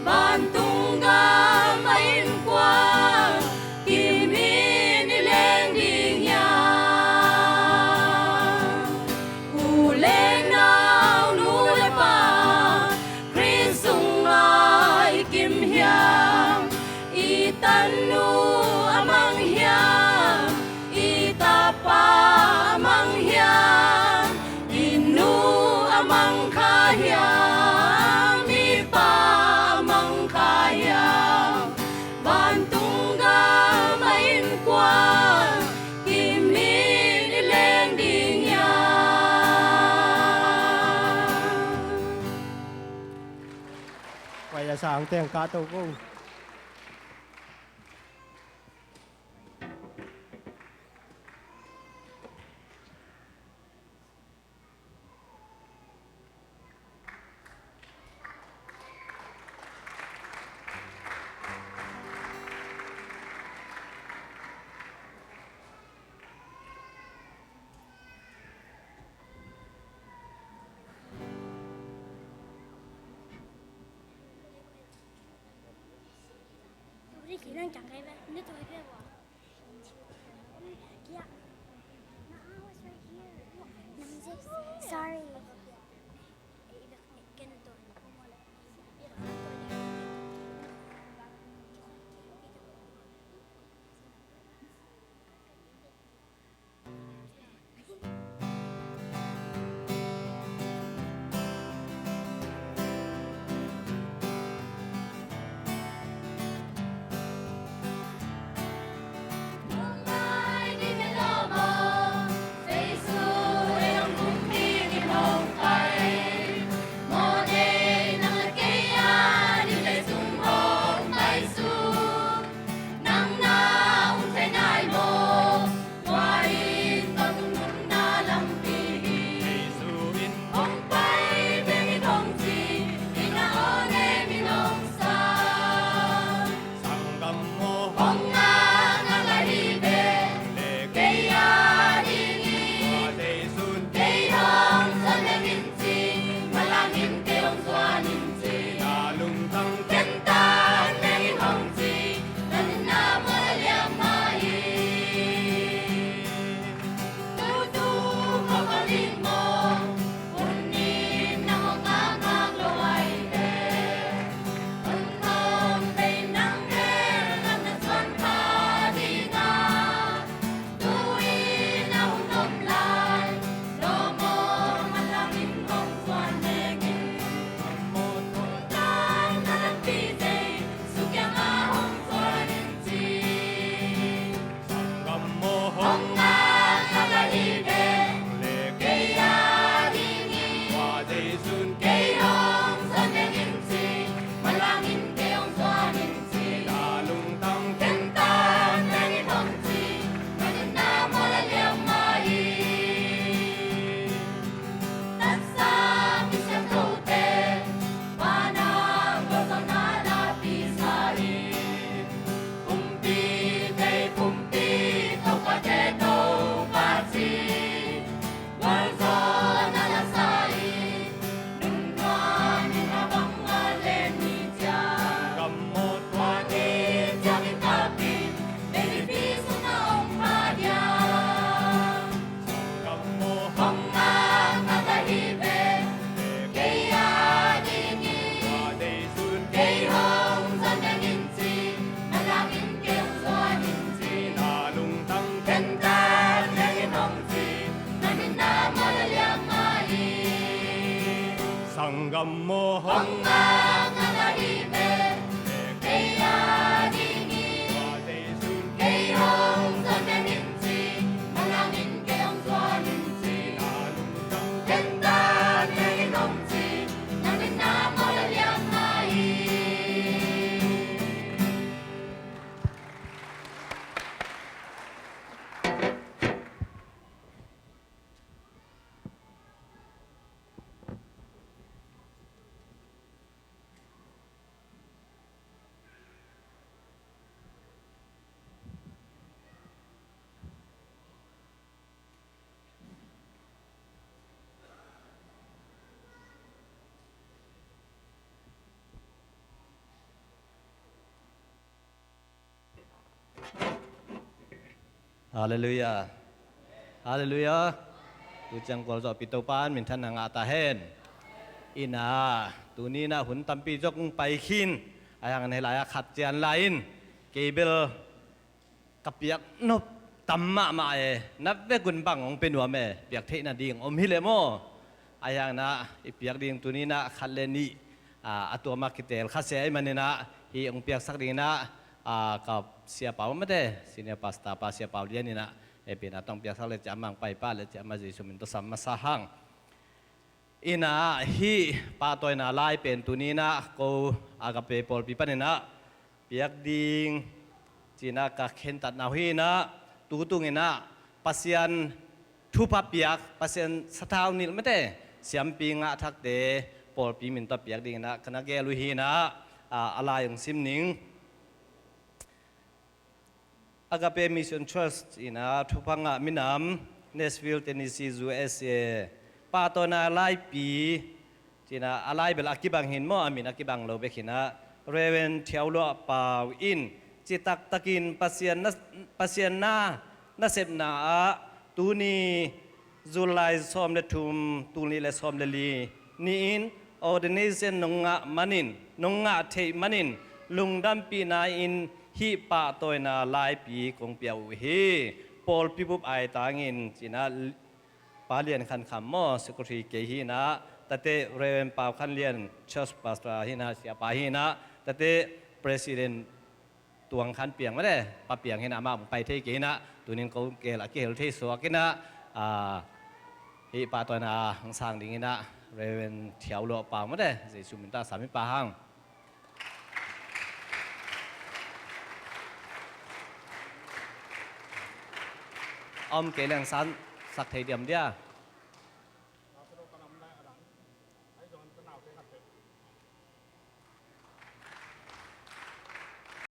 Vantung gam a innkuan kimin i leng ding hiam? U le nau, nu le pa, Khrist sungah i kim hiam? I tanu a mang hiam? I tapa a mang hiam? I nu a mang kha hiam? I pa a mang kha hiam? Vantung gam a innkuan kimin i leng ding hiam? Pai a sang teng ka to ko. Sorry. Nang na um thei nai maw? Tua in ka tungnunna lampi hi. Jesu in hong pai ding in hong ci, in a aw ne mi nong sa. Sanggam maw? Hong ngak ngak lai hi ve. Le kei a ding in. Tua Jesu in kei hong zuan ding in ci, manlang in kei hong zuan in ci. Na lungtang khentat ding in hong ci, na nunna mual a liam mah hi. Tutu khawng a ling maw, hun in nang hong ngak ngak lo ai ve. Hun khawng vei nang bel nang na zuan kha ding a. Tu-in a hun om lai, lawm aw, manlang in hong zuan leng in. Hun tan na lampi Jesu kiangah hong zuan in ci. Sanggam aw, hong ngak ngak lai hi ve. Le kei a ding in. Tua Jesu in kei hong zuan leng in ci. Manlang in kei hong zuan in ci. Na lungtang khentat ding in hong ci, na nunna mual a liam mah hi. Taksa misiangthote, vanah gualzawhna la pia sa hi. Kumpi tei kumpi, Topate Topa ci. Gualzawhna la sa hi, nungnuam in a bang a len ni ciang. Sanggam aw, tua ni ciangin kapin, Filipi sungah om kha diam. Sanggam aw, hong ngak ngak lai hi ve. Kei a ding in. Tua Jesu in kei hong zuan ding in ci, manlang in kei hong zuan in ci. Na lungtang khentat ding in hong ci, na nunna mual a liam mah hi. Sanggam aw, hong ngak ngak lai hi ve. Kei a ding in. Tua Jesu in kei hong zuan ding in ci, manlang in kei hong zuan in ci. Na lungtang Halleluiah. Halleluiah. Tu ciang gualzawhpih Topa in minthanna ngah ta hen. Ina, tuni inah hun tampi zong pai khin. Ahi hangin hih lai-ah khat cian lai-in kei bel ka piak nop tam mahmah e, na vekun bang hong pia nuam e, piak theih nading om hi leh maw? Ahi hangin ah i piak ding tuni inah khat le nih, a, a tuam ah kiteel kha se ahih manin ah hih hong piaksak ding inah, a, ka siapa mate, senior pastor pa siapa Lian inah, e, pina tawh hong piaksak le ciah mah, hong pai pah le ciah mah, Jesu min tawh sam masa hang. Ina, hih pahtawina lai pen tuni inah ko Agape pawlpi panin ah piak ding ci-in ah ka khentatna uh hi inah, tu tung inah Pasian thupha piak, Pasian sathau nilh mate, siampi ngah thakte pawlpi min tawh piak ding inah ka na geel uh hi inah, a, a lai hong sim ning. Agape Mission Church inah thupha ngah minam, Nashville, Tennessee, U S A, pahtawina laipi ci-in ah, a lai bel a kibang hi-in maw, a min a kibang lo bek hi inah, Reverend Thiau Luah Pau in citak takin Pasian na, Pasian na, nasepna ah tuni July sawm le thum, tul nih le sawm le li ni-in ordination nong ngah manin, nong ngah theih manin, lungdampihna in hih pahtawina laipi kong pia uh hi. Pawlpi bup aitangin ci-in ah Pa Lian Khan Kham maw, secretary kei hi inah, tate Reverend Pau Khan Lian, church pastor hi inah, siapa hi inah, tate president Tuang Khan Piang mate, Pa Piang hi inah, amah hong pai thei kei inah, tuni-in ko geel a kihel thei suak inah, a, hih pahtawina hong sang ding inah Reverend Thiau Luah Pau mate, Jesu min tawh sam hi pah hang. A om kei leng san sak thei diam dia?